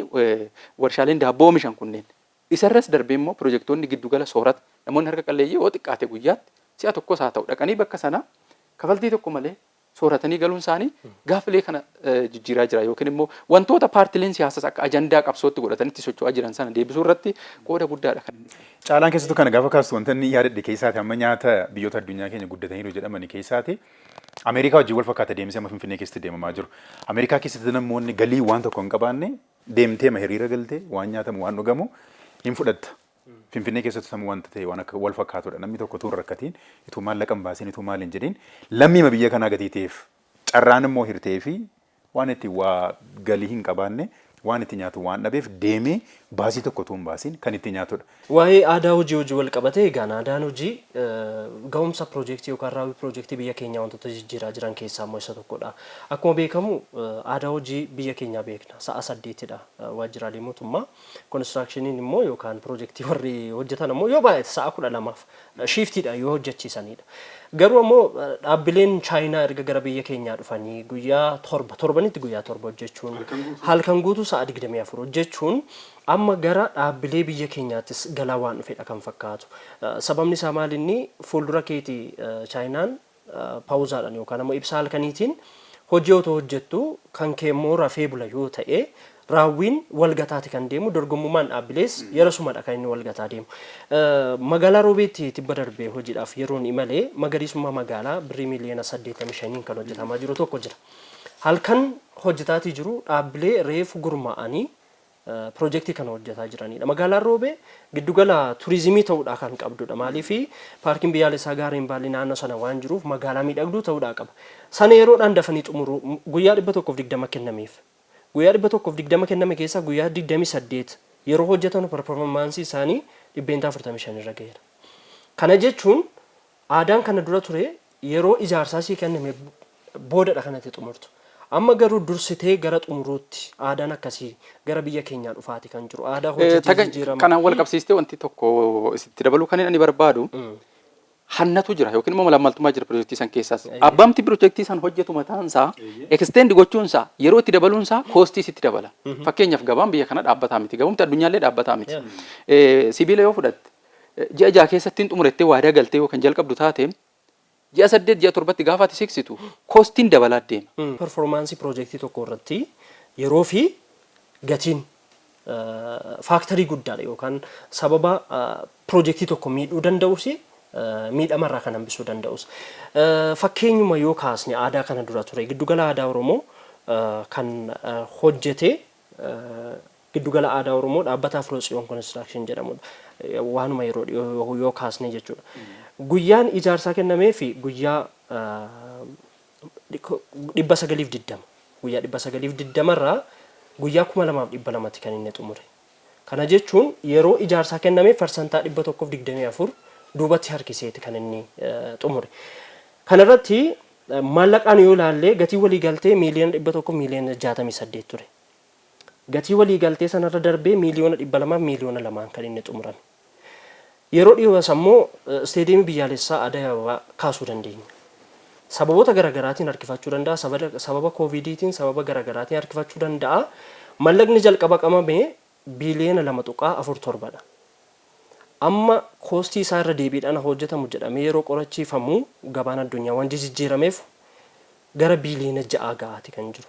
warshaaleen daabboo oomishan kunneen, isarras darbee immoo pirojektoonni giddugala soorata namoonni harka qalleeyyii yoo xiqqaate guyyaatti si'a tokkos haa ta'u dhaqanii bakka sana kafaltii tokko malee sooratanii galuun isaanii gaaffilee kana jijjiiraa jira, yookiin immoo wantoota paartileen siyaasaas akka ajandaa qabsootti godhatanitti socho'aa jiran sana deebisuu irratti qooda guddaadha kan inni.
Caalaan keessattuu kana gaafa kaastu wanta inni yaadadhe keessaati, amma nyaata biyyoota addunyaa keenya guddataniiru jedhamani keessaati Ameerikaa wajjin wal fakkaata deemsee amma Finfinnee keessatti deemamaa jiru. Ameerikaa keessatti namoonni galii waan tokko hin qabaanne deemtee ma hiriira galtee waan nyaatamu, waan dhugamu hin fudhatta. Finfinnee keessatti sammuu wanta ta'e waan akka wal fakkaatudha. Namni tokko utuu hin rakkatiin, utuu maallaqa hin baasiin, utuu maal hin jedhiin, lammiima biyya kanaa gatii ta'eef, carraan immoo hirtee fi waan itti waa galii hin qabaanne, waan itti nyaatu waan dhabeef, deemee baasii tokko utuu hin baasiin kan itti nyaatudha.
Waa'ee aadaa hojii wal qabatee, egaan aadaan hojii ga'umsa piroojeektii yookaan raawwii piroojeektii biyya keenyaa wantoota jijjiiraa jiran keessaa immoo isa tokkodha. Akkuma beekamu aadaa hojii biyya keenyaa beekna. Sa'a 8dha waajjiraalee mootummaa. Konistiraakshiiniin immoo yookaan piroojeektii warri hojjetan immoo yoo baay'ate sa'a 12f shiiftiidha yoo hojjechiisanidha. Garuu ammoo dhaabbileen Chaayinaa erga gara biyya keenyaa dhufanii guyyaa 7, torbanitti guyyaa 7 hojjechuun, halkan guutuu sa'a 24 hojjechuun amma gara dhaabbilee biyya keenyaattis galaa waan dhufedha kan fakkaatu. Sababni isaa maal? Inni fuuldura keeti Chaayinaan paawuzaadhaan yookaan ammoo ibsaa halkaniitiin hojii otoo hojjettu, kan kee immoo rafee bula yoo ta'e, raawwiin walgataati kan deemu, dorgommummaan dhaabbilees yerasumadha kan inni walgataa deemu. Magaalaa Roobeetti tibba darbee hojiidhaaf yeroon imalee magariisummaa magaalaa birrii miiliyoona 85n kan hojjetamaa jiru tokko jira. Halkan hojjetaatii jiru, dhaabbilee reefu gurmaa'anii piroojeektii kana hojjetaa jiranidha. Magaalaan Roobee giddugala turizimii ta'uudhaa kan qabdudha. Maaliif? Paarkiin biyyaalessaa Gaarreen Baalee naannoo sana waan jiruuf magaalaa miidhagduu ta'uudhaa qaba. Sana yeroodhaan dafanii xumuruu guyyaa 120 kennameef. Guyyaa 120 kenname keessaa guyyaa 28 yeroo hojjetanu performaansii isaanii 45% irra gaheera. Kana jechuun aadaan kana dura ture yeroo ijaarsaa sii kenname boodadha kanatti xumurtu. Amma garuu dursitee gara xumuruutti aadaan akkasii gara biyya keenyaa dhufaati kan jiru. Aadaa hojii jijjiirama.
Kanaan wal qabsiistee wanti tokko isitti dabaluu kan ani barbaadu, hannatu jira yookiin immoo malaammaltummaa jira pirojektii san keessaas. Abbamti pirojektii san hojjetu mataan isaa extend gochuun isaa, yeroo itti dabaluun isaa koostii sitti dabala. Fakkeenyaaf gabaan biyya kana dhaabbataa miti. Gabumti addunyaallee dhaabbataa miti. Sibiila yoo fudhatte, ji'a 6 keessatti hin xumurettee waadaa galtee yoo kan jalqabdu taate, ji'a 8, ji'a 7tti gaafa ati siqsitu koostiin dabalaa deema.
Performaansii piroojeektii tokko irratti yeroo fi gatiin faaktarii guddaadha yookaan sababa piroojeektii tokko miidhuu danda'us, miidhamarraa kan hambisuu danda'us. Fakkeenyuma yoo kaasne, aadaa kana dura ture giddugala aadaa Oromoo kan hojjete, giddugala aadaa Oromoo dhaabbata Afroo Tsiyoon Construction jedhamudha. Waanuma yeroo dhiyoo yoo kaasne jechuudha. Guyyaan ijaarsaa kennamee fi guyyaa 920, guyyaa 920rraa guyyaa 2200tti kan inni xumure. Kana jechuun yeroo ijaarsaa kenname parsantaa 124 duubatti harkiseeti kan inni xumure. Kanarratti maallaqaan yoo ilaalle, gatii waliigaltee miiliyoona 100 miiliyoona 68 ture. Gatii waliigaltee sanarra darbee miiliyoona 200 miiliyoona 2n kan inni xumurame. Yeroo dhiyoos ammoo isteediyeemii biyyaalessaa Aday Ababaa kaasuu dandeenya. Sababoota garaagaraatiin harkifachuu danda'a. Sababa koovidiitiin, sababa garaagaraatiin harkifachuu danda'a. Mallaqni jalqaba qabame biiliyoona 2.47dha. Amma koostii isaa irra deebiidhaan hojjetamu jedhamee yeroo qorachiifamu, gabaan addunyaa waan jijjiirameef gara biiliyoona 6 ga'aati kan jiru.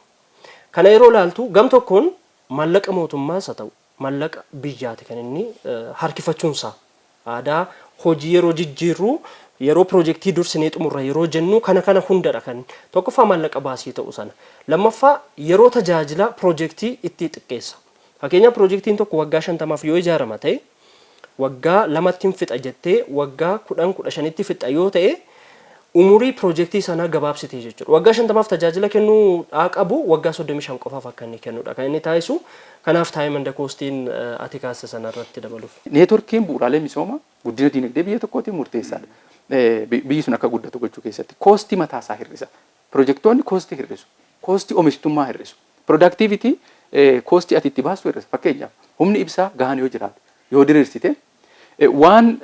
Kana yeroo ilaaltu, gam tokkoon maallaqa mootummaas haa ta'u maallaqa biyyaati kan inni harkifachuunsaa. Aadaa hojii yeroo jijjiirru Yeroo piroojeektii dursinee xumurra yeroo jennu kana kana hundadha kan tokkoffaa maallaqa baasii ta'u sana. Lammaffaa, yeroo tajaajila piroojeektii itti xiqqeessa. Fakkeenyaaf, piroojeektiin tokko waggaa 50f yoo ijaarama ta'e, waggaa 2tti fixa jettee waggaa 10, 15tti fixa yoo ta'e, umurii piroojeektii sanaa gabaabsite jechuudha. Waggaa 50f tajaajila kennuu qabu waggaa 35 qofaaf akka inni kennudha kan inni taasisu. Kanaaf time and costiin ati kaasta sanarratti dabaluuf.
Neetworkiin bu'uuraalee misoomaa guddina dinagdee biyya tokkootiif murteessaadha. Biyyi sun akka guddatu gochuu keessatti costii mataasaa hir'isa. Piroojeektoonni costii hir'isu. Costii oomishtummaa hir'isu. Productivity costii ati itti baastu hir'isa. Fakkeenyaaf, humni ibsaa gahaan yoo jiraate, yoo diriirsite, waan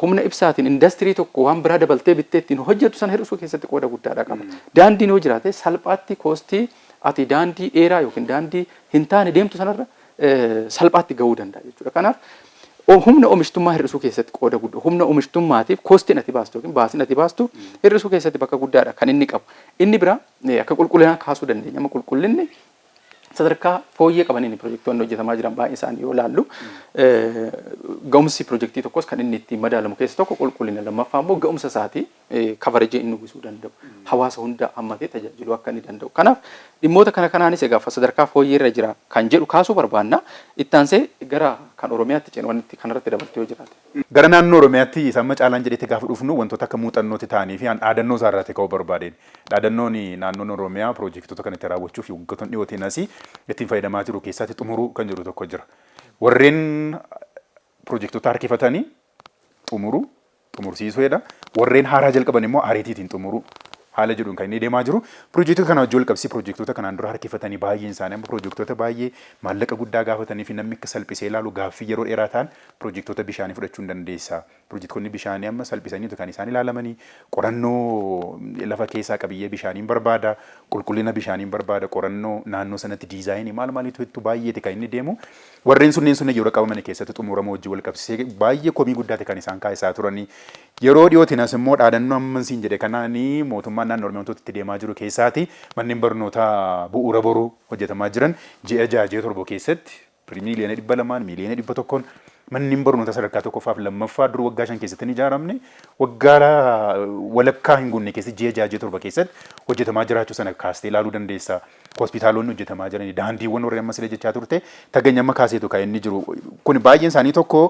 humna ibsaatiin indastirii tokko waan biraa dabaltee bittee ittiin hojjetu sana hir'isuu keessatti qooda guddaadha qaba. Daandiin yoo jiraate, salphaatti costii ati daandii dheeraa yookiin daandii hin taane deemtu sanarra salphaatti gahuu danda'a jechuudha. Kanaaf humna oomishtummaa hir'isuu keessatti qooda guddaa, humna oomishtummaatiif costiin ati baastu yookiin baasiin ati baastu hir'isuu keessatti bakka guddaadha kan inni qabu. Inni biraa akka qulqullinaa kaasuu dandeenya. Amma qulqullinni sadarkaa fooyyee qabaniin piroojeektoonni hojjetamaa jiran baay'ee isaanii yoo ilaallu, ga'umsi piroojeektii tokkos kan inni ittiin madaalamu keessa tokko qulqullina, lammaffaa immoo ga'umsa isaatii, coverageii inni uwwisuu danda'u, hawaasa hunda hammatee tajaajiluu akka inni danda'u. Kanaaf dhimmoota kana kanaanis egaa sadarkaa fooyyee irra jira kan jedhu kaasuu barbaanna. Ittaansee gara kan Oromiyaatti ceenu, wanti kanarratti dabaltee yoo jiraate.
Gara naannoo Oromiyaatti isaan macaalaan jedhetti gaafa dhufnu, wantoota akka muuxannootti ta'anii fi dhaadannoo isaa irratti ka'uu barbaadeen. Dhaadannoon naannoon Oromiyaa piroojektota kan itti raawwachuuf waggoottan dhiyootiin asii ittiin fayyadamaa jiru keessaatti xumuruu kan jedhu tokko jira. Warreen piroojektota harkifatanii xumuruu, xumursiisuudha. Warreen haaraa jalqaban immoo ariitiitiin xumuruu haala jedhuun kan inni deemaa jiru. Piroojektota kana wajjin wal qabsiisee, piroojektota kanaan dura harkifatanii, baay'een isaanii amma piroojektota baay'ee maallaqa guddaa gaafatanii fi namni akka salphisee ilaalu gaaffii yeroo dheeraa ta'an piroojektota bishaanii fudhachuu hin dandeessa. Piroojektonni bishaanii amma salphisanii kan isaan ilaalamanii qorannoo lafa keessaa qabiyyee bishaaniin barbaada, qulqullina bishaaniin barbaada, qorannoo naannoo sanatti designii maal maaliitu hedduu baay'eeti kan inni deemu. Warreen sunneen sun yeroo qabaman keessatti xumurama hojii wal qabsiisee baay'ee komii guddaati kan isaan kaasaa turanii. Yeroo dhiyootiin as immoo dhaadannoo amman siin jedhe kanaanii mootummaan naannoo Oromiyaa wantoota itti deemaa jiru keessaati manneen barnootaa Bu'uura Boruu hojjetamaa jiran ji'a 6, ji'a 7 keessatti 200,000,000, 100,000,000n manneen barnootaa sadarkaa tokkoffaaf lammaffaa dur waggaa 5 keessatti hin ijaaramne waggaa walakkaa hin guunne keessatti, ji'a 6, ji'a 7 keessatti hojjetamaa jiraachuu sana kaastee ilaaluu dandeessa. Hospitaalonni hojjetamaa jiran, daandiiwwan warri amma sila jechaa turte taganya amma kaaseetu kan inni jiru. Kun baay'een isaanii tokko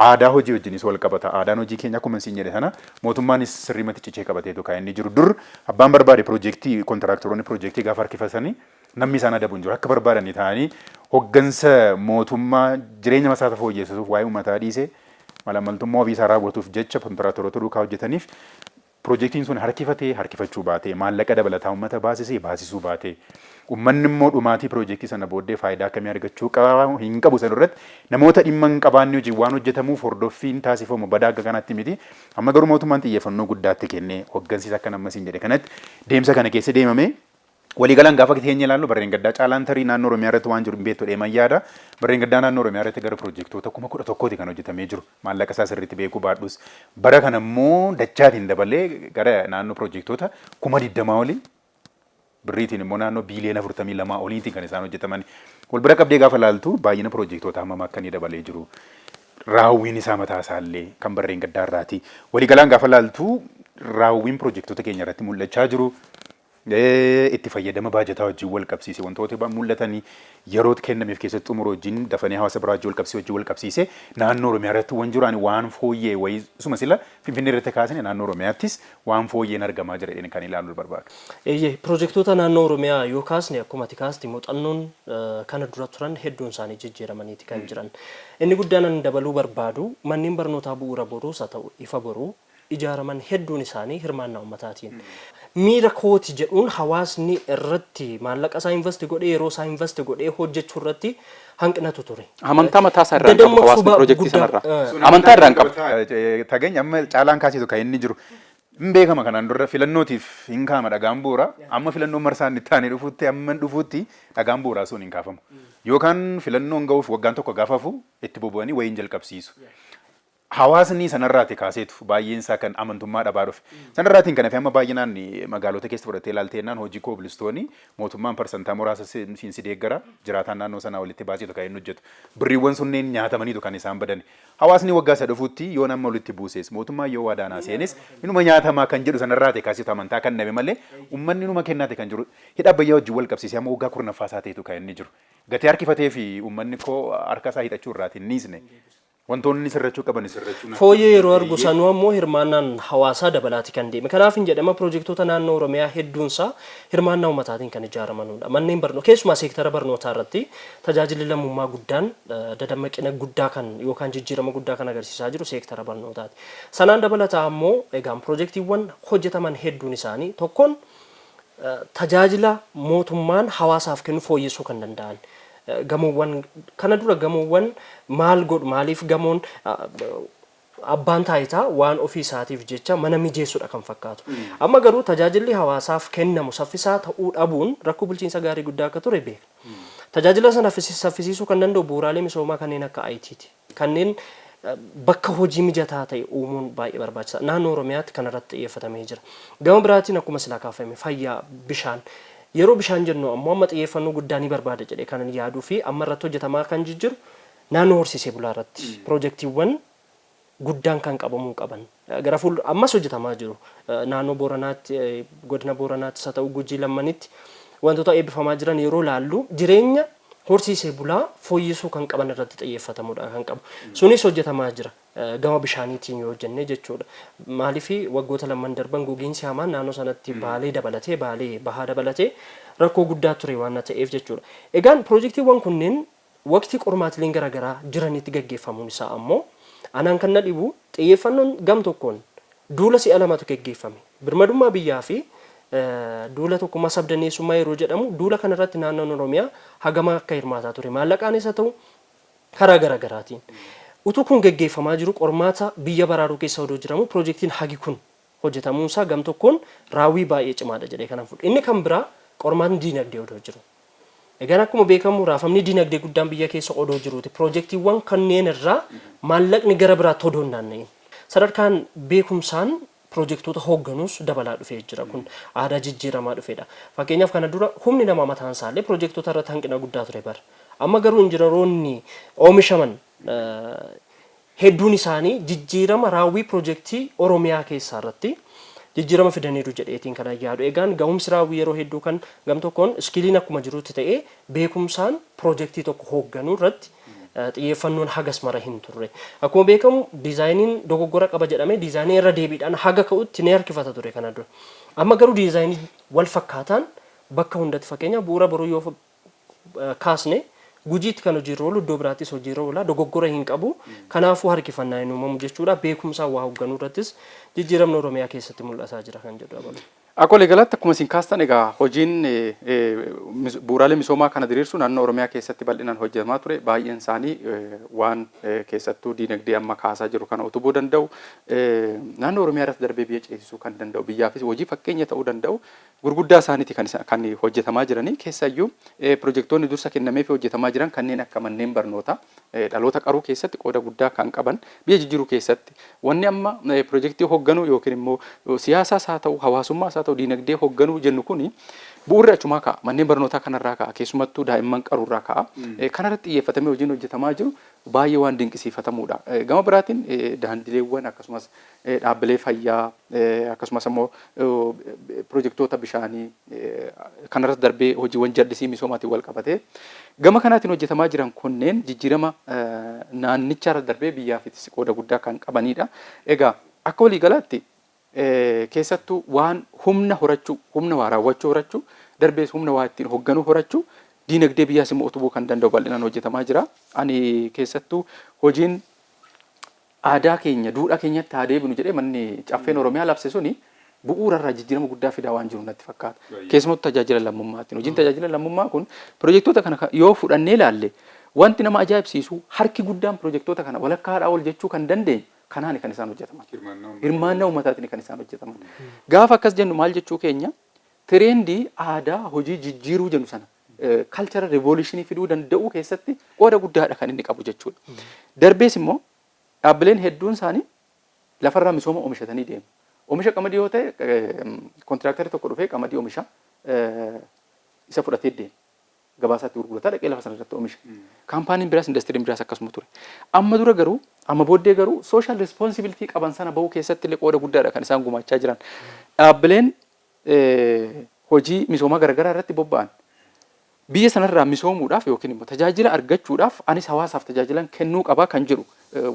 aadaa hojii wajjinis wal qabata. Aadaan hojii keenya akkuma isin jedhe sana mootummaanis sirriimatti cichee qabateetu kan inni jiru. Dur abbaan barbaade piroojeektii, kontiraaktaroonni piroojeektii gaafa harkifatanii namni isaan adabu hin jiru. Akka barbaadanii ta'anii hoggansa mootummaa jireenya masaasa fooyyessisuuf waa'ee uummataa dhiisee malaammaltummaa ofii isaa raawwatuuf jecha kontiraaktaroota duukaa hojjetaniif piroojeektiin sun harkifatee harkifachuu baatee, maallaqa dabalataa uummata baasisee baasisuu baatee, uummanni immoo dhumaatii piroojeektii sana booddee faayidaa akkamii argachuu qaba hin qabu sana irratti namoota dhimma hin qabaanne hojii waan hojjetamuuf hordoffiin taasifamu badaa akka kanaatti miti. Amma garuu mootummaan xiyyeeffannoo guddaatti kennee hoggansiis akka nammas hin jedhe kanatti deemsa kana keessa deemamee waliigalaan gaafa keenya ilaallu, barreen gaddaa caalaan tarii naannoo Oromiyaa irratti waan jiru hin beektu deeman yaada. Barreen gaddaa naannoo Oromiyaa irratti gara piroojeektoota 11,000ti kan hojjetamee jiru. Maallaqa isaa sirriitti beekuu baadhus. Bara kana immoo dachaatiin dabalee gara naannoo piroojeektoota 20,000 olii, birriitiin immoo naannoo biiliyoona 42 oliitiin kan isaan hojjetaman. Wal bira qabdee gaafa ilaaltu baay'ina piroojeektoota hammam akka inni dabalee jiru. Raawwiin isaa mataa isaallee kan barreen gaddaa irraati. Waliigalaan gaafa ilaaltu raawwiin piroojeektoota keenya irratti mul'achaa jiru. Itti fayyadama baajataa wajjin wal qabsiise, wantoota mul'atanii yeroo kennameef keessatti xumuru wajjin, dafanii hawaasa biraa wajjin wal qabsiise wajjin wal qabsiise, naannoo Oromiyaa irratti waan jiru ani waan fooyyee wayii isuma sila Finfinnee irratti kaasne naannoo Oromiyaattis waan fooyyeen argamaa jira jedhanii kan ilaaluu barbaadu.
Eeyyee, piroojeektoota naannoo Oromiyaa yoo kaasne, akkuma ati kaaste muuxannoon kana dura turan hedduun isaanii jijjiiramaniiti kan jiran. Inni guddaan ani dabaluu barbaadu, manneen barnootaa Bu'uura Boruus haa ta'u Ifa Boruu ijaaraman hedduun isaanii hirmaannaa ummataatiin. Miira kooti jedhuun hawaasni irratti maallaqa isaa invest godhee, yeroo isaa invest godhee hojjechuu irratti hanqinatu ture.
Amantaa mataa isaa irraa hin qabu hawaasni piroojeektii sanarraa. Amantaa irraa hin qabu.
Taganya amma caalaan kaasitu kan inni jiru. Hin beekama, kanaan dura filannootiif hin kaa'ama dhagaan bu'uura. Amma filannoon marsaan itti aanee dhufutti, amma dhufutti dhagaan bu'uuraa sun hin kaafamu. Yookaan filannoon ga'uuf waggaan tokko gaafa hafu itti bobba'anii wayiin jalqabsiisu. Hawaasni sanarraati kaaseetu baay'een isaa kan amantummaa dhabaa dhufe. Sanarraatiin kan hafe amma baay'inaan magaalota keessa fudhattee ilaaltee hojii kobilistoonii mootummaan parsantaa muraasa siin si deeggara, jiraataan naannoo sanaa walitti baaseetu kan inni hojjetu. Birriiwwan sunneen nyaatamaniitu kan isaan badan. Hawaasni waggaa isa dhufuutti yoo nama walitti buuses, mootummaan yoo waadaanaa seenes, inuma nyaatamaa kan jedhu sanarraati kaaseetu amantaa kan dhabe malee uummanni inuma kennaate kan jiru. Hidha Abbayyaa wajjin wal qabsiisee amma waggaa 10ffaa isaa ta'etu kan inni jiru. Gatii harkifatee fi uummanni koo harka isaa hidhachuu irraati hin dhiisne. Wantoonni sirrachuu qaban sirrachuu.
Fooyyee yeroo argu sanuu ammoo hirmaannaan hawaasaa dabalaati kan deeme. Kanaaf hin jedhama, piroojektota naannoo Oromiyaa hedduunsaa hirmaannaa uummataatiin kan ijaaramanudha. Manneen barnootaa, keessumaa seektara barnootaa irratti tajaajilli lammummaa guddaan dadammaqina guddaa kan yookaan jijjiirama guddaa kan agarsiisaa jiru seektara barnootaati. Sanaan dabalataa ammoo egaan piroojeektiiwwan hojjetaman hedduun isaanii tokkoon tajaajila mootummaan hawaasaaf kennu fooyyessuu kan danda'an, gamoowwan kana dura gamoowwan maal godhu, maaliif gamoon abbaan taayitaa waan ofii isaatiif jecha mana mijeessudha kan fakkaatu. Amma garuu tajaajilli hawaasaaf kennamu saffisaa ta'uu dhabuun rakkoo bulchiinsa gaarii guddaa akka ture beekna. Tajaajila sana saffisiisuu kan danda'u bu'uuraalee misoomaa kanneen akka ITti. Kanneen bakka hojii mijataa ta'e uumuun baay'ee barbaachisaa. Naannoo Oromiyaatti kanarratti xiyyeeffatamee jira. Gama biraatiin akkuma silaa kaafame fayyaa, bishaan. Yeroo bishaan jennu ammoo amma xiyyeeffannoo guddaa ni barbaada jedhee kanan yaaduu fi amma irratti hojjetamaa kan jijjiru naannoo horsiisee bulaa irratti piroojeektiiwwan guddaan kan qabamuu qaban. Gara fuuldura ammas hojjetamaa jiru. Naannoo Booranaatti, godina Booranaattis haa ta'u Gujii lammanitti wantoota eebbifamaa jiran yeroo laallu jireenya horsiisee bulaa fooyyessuu kan qaban irratti xiyyeeffatamuudha kan qabu. Sunis hojjetamaa jira. Gama bishaaniitiin yoo jenne jechuudha. Maaliif waggoota lamman darban gogiinsi hamaan naannoo sanatti Baalee dabalatee, Baalee bahaa dabalatee rakkoo guddaa ture waan ta'eef jechuudha. Egaan piroojeektiiwwan kunneen waqtii qormaatileen garaagaraa jiranitti gaggeeffamuun isaa ammoo anaan kan na dhibu, xiyyeeffannoon gam tokkoon duula si'a lamatu geggeeffame. Birmadummaa biyyaa fi duula tokkummaa sabdaneessummaa yeroo jedhamu duula kanarratti naannoon Oromiyaa hagama akka hirmaataa ture, maallaqaanis haa ta'u karaa garaagaraatiin. Utuu kun geggeeffamaa jiru, qormaata biyya baraaruu keessa odoo jiramu piroojeektiin hagi kun hojjetamuunsaa gam tokkoon raawwii baay'ee cimaadha jedhee kanan fudhu. Inni kan biraa qormaatni diinagdee odoo jiru. Egaan akkuma beekamu raafamni diinagdee guddaan biyya keessa odoo jiruuti piroojeektiiwwan kanneen irraa maallaqni gara biraatti odoo hin naanna'in. Sadarkaan beekumsaan piroojeektoota hoogganuus dabalaa dhufee jira. Kun aadaa jijjiiramaa dhufedha. Fakkeenyaaf kana dura humni namaa mataan isaallee piroojeektoota irratti hanqina guddaa ture bara. Amma garuu injiinaroonni oomishaman hedduun isaanii jijjiirama raawwii piroojeektii Oromiyaa keessaa irratti jijjiirama fidaniiru jedheetiin kan yaadu. Egaan gahumsi raawwii yeroo hedduu kan gam tokkoon skilliin akkuma jirutti ta'ee beekumsaan piroojeektii tokko hoogganuu irratti xiyyeeffannoon hagas mara hin turre. Akkuma beekamu diizaayiniin dogoggora qaba jedhamee diizaayinii irra deebiidhaan haga ka'utti ni harkifata ture kana dura. Amma garuu diizaayinii wal fakkaataan bakka hundatti, fakkeenyaaf Bu'uura Boruu yoo kaasne, Gujiitti kan hojiirra oolu iddoo biraattis hojiirra oola, dogoggora hin qabu. Kanaafuu harkifannaa hin uumamu jechuudha. Beekumsaan waa hoogganuu irrattis jijjiiramni Oromiyaa keessatti mul'ataa jira kan jedhu dabalu.
Akka waliigalaatti akkuma isin kaastan egaa hojiin bu'uuraalee misoomaa kana diriirsu naannoo Oromiyaa keessatti bal'inaan hojjetamaa ture. Baay'een isaanii waan keessattuu diinagdee amma kaasaa jiru kana utubuu danda'u, naannoo Oromiyaa irratti darbee biyya ceesisuu kan danda'u, biyyaafis hojii fakkeenya ta'uu danda'u gurguddaa isaaniiti kan hojjetamaa jiranii. Keessayyuu pirojektoonni dursa kennameefii hojjetamaa jiran kanneen akka manneen barnootaa dhaloota qaruu keessatti qooda guddaa kan qaban, biyya jijjiiruu keessatti wanni amma pirojektii hoogganuu yookiin immoo siyaasaas haa ta'u, hawaasummaas haa ta'u, diinagdee hoogganuu jennu kuni bu'uurri achumaa ka'a, manneen barnootaa kanarraa ka'a, keessumattuu daa'imman qaruurraa ka'a. Kanarratti xiyyeeffatamee hojiin hojjetamaa jiru baay'ee waan dinqisiifatamuudha. Gama biraatiin daandileewwan, akkasumas dhaabbilee fayyaa, akkasumas immoo pirojektoota bishaanii, kanarratti darbee hojiiwwan jallisii misoomaatiin wal qabatee gama kanaatiin hojjetamaa jiran kunneen jijjiirama naannicharra darbee biyyaafis qooda guddaa kan qabanidha. Egaa akka waliigalaatti keessattuu waan humna horachuu, humna waa raawwachuu horachuu, darbees humna waa ittiin hoogganuu horachuu, diinagdee biyyaas immoo utubuu kan danda'u bal'inaan hojjetamaa jira. Ani keessattuu hojiin aadaa keenya, duudhaa keenyatti haa deebinu jedhee manni Caffeen Oromiyaa labse suni bu'uurarraa jijjiirama guddaa fidaa waan jiru natti fakkaata. Keessumattuu tajaajila lammummaatiin. Hojiin tajaajila lammummaa kun pirojektoota kana yoo fudhannee ilaalle wanti nama ajaa'ibsiisu harki guddaan pirojektoota kana walakkaadhaa ol jechuu kan dandeenyu kanaani kan isaan hojjetaman. Hirmaannaa uummataatiin kan isaan hojjetaman. Gaafa akkas jennu maal jechuu keenya? Trendii aadaa hojii jijjiiruu jennu sana, cultural revolutionii fiduu danda'uu keessatti qooda guddaadha kan inni qabu jechuudha. Darbees immoo Dhaabbileen hedduun isaanii lafarraa misooma oomishatanii deemu. Oomisha qamadii yoo ta'e, kontiraaktarri tokko dhufee qamadii oomisha isa fudhatee deema. Gabaasaatti gurgurataa dhaqee lafa sana irratti oomisha. Kaampaaniin biraas, indastiriin biraas akkasuma ture. Amma dura garuu, amma booddee garuu, social responsibility qaban sana bahuu keessatti illee qooda guddaadha kan isaan gumaachaa jiran. Dhaabbileen hojii misoomaa garaagaraa irratti bobba'an biyya sanarraa misoomuudhaaf yookiin immoo tajaajila argachuudhaaf anis hawaasaaf tajaajilan kennuu qabaa kan jedhu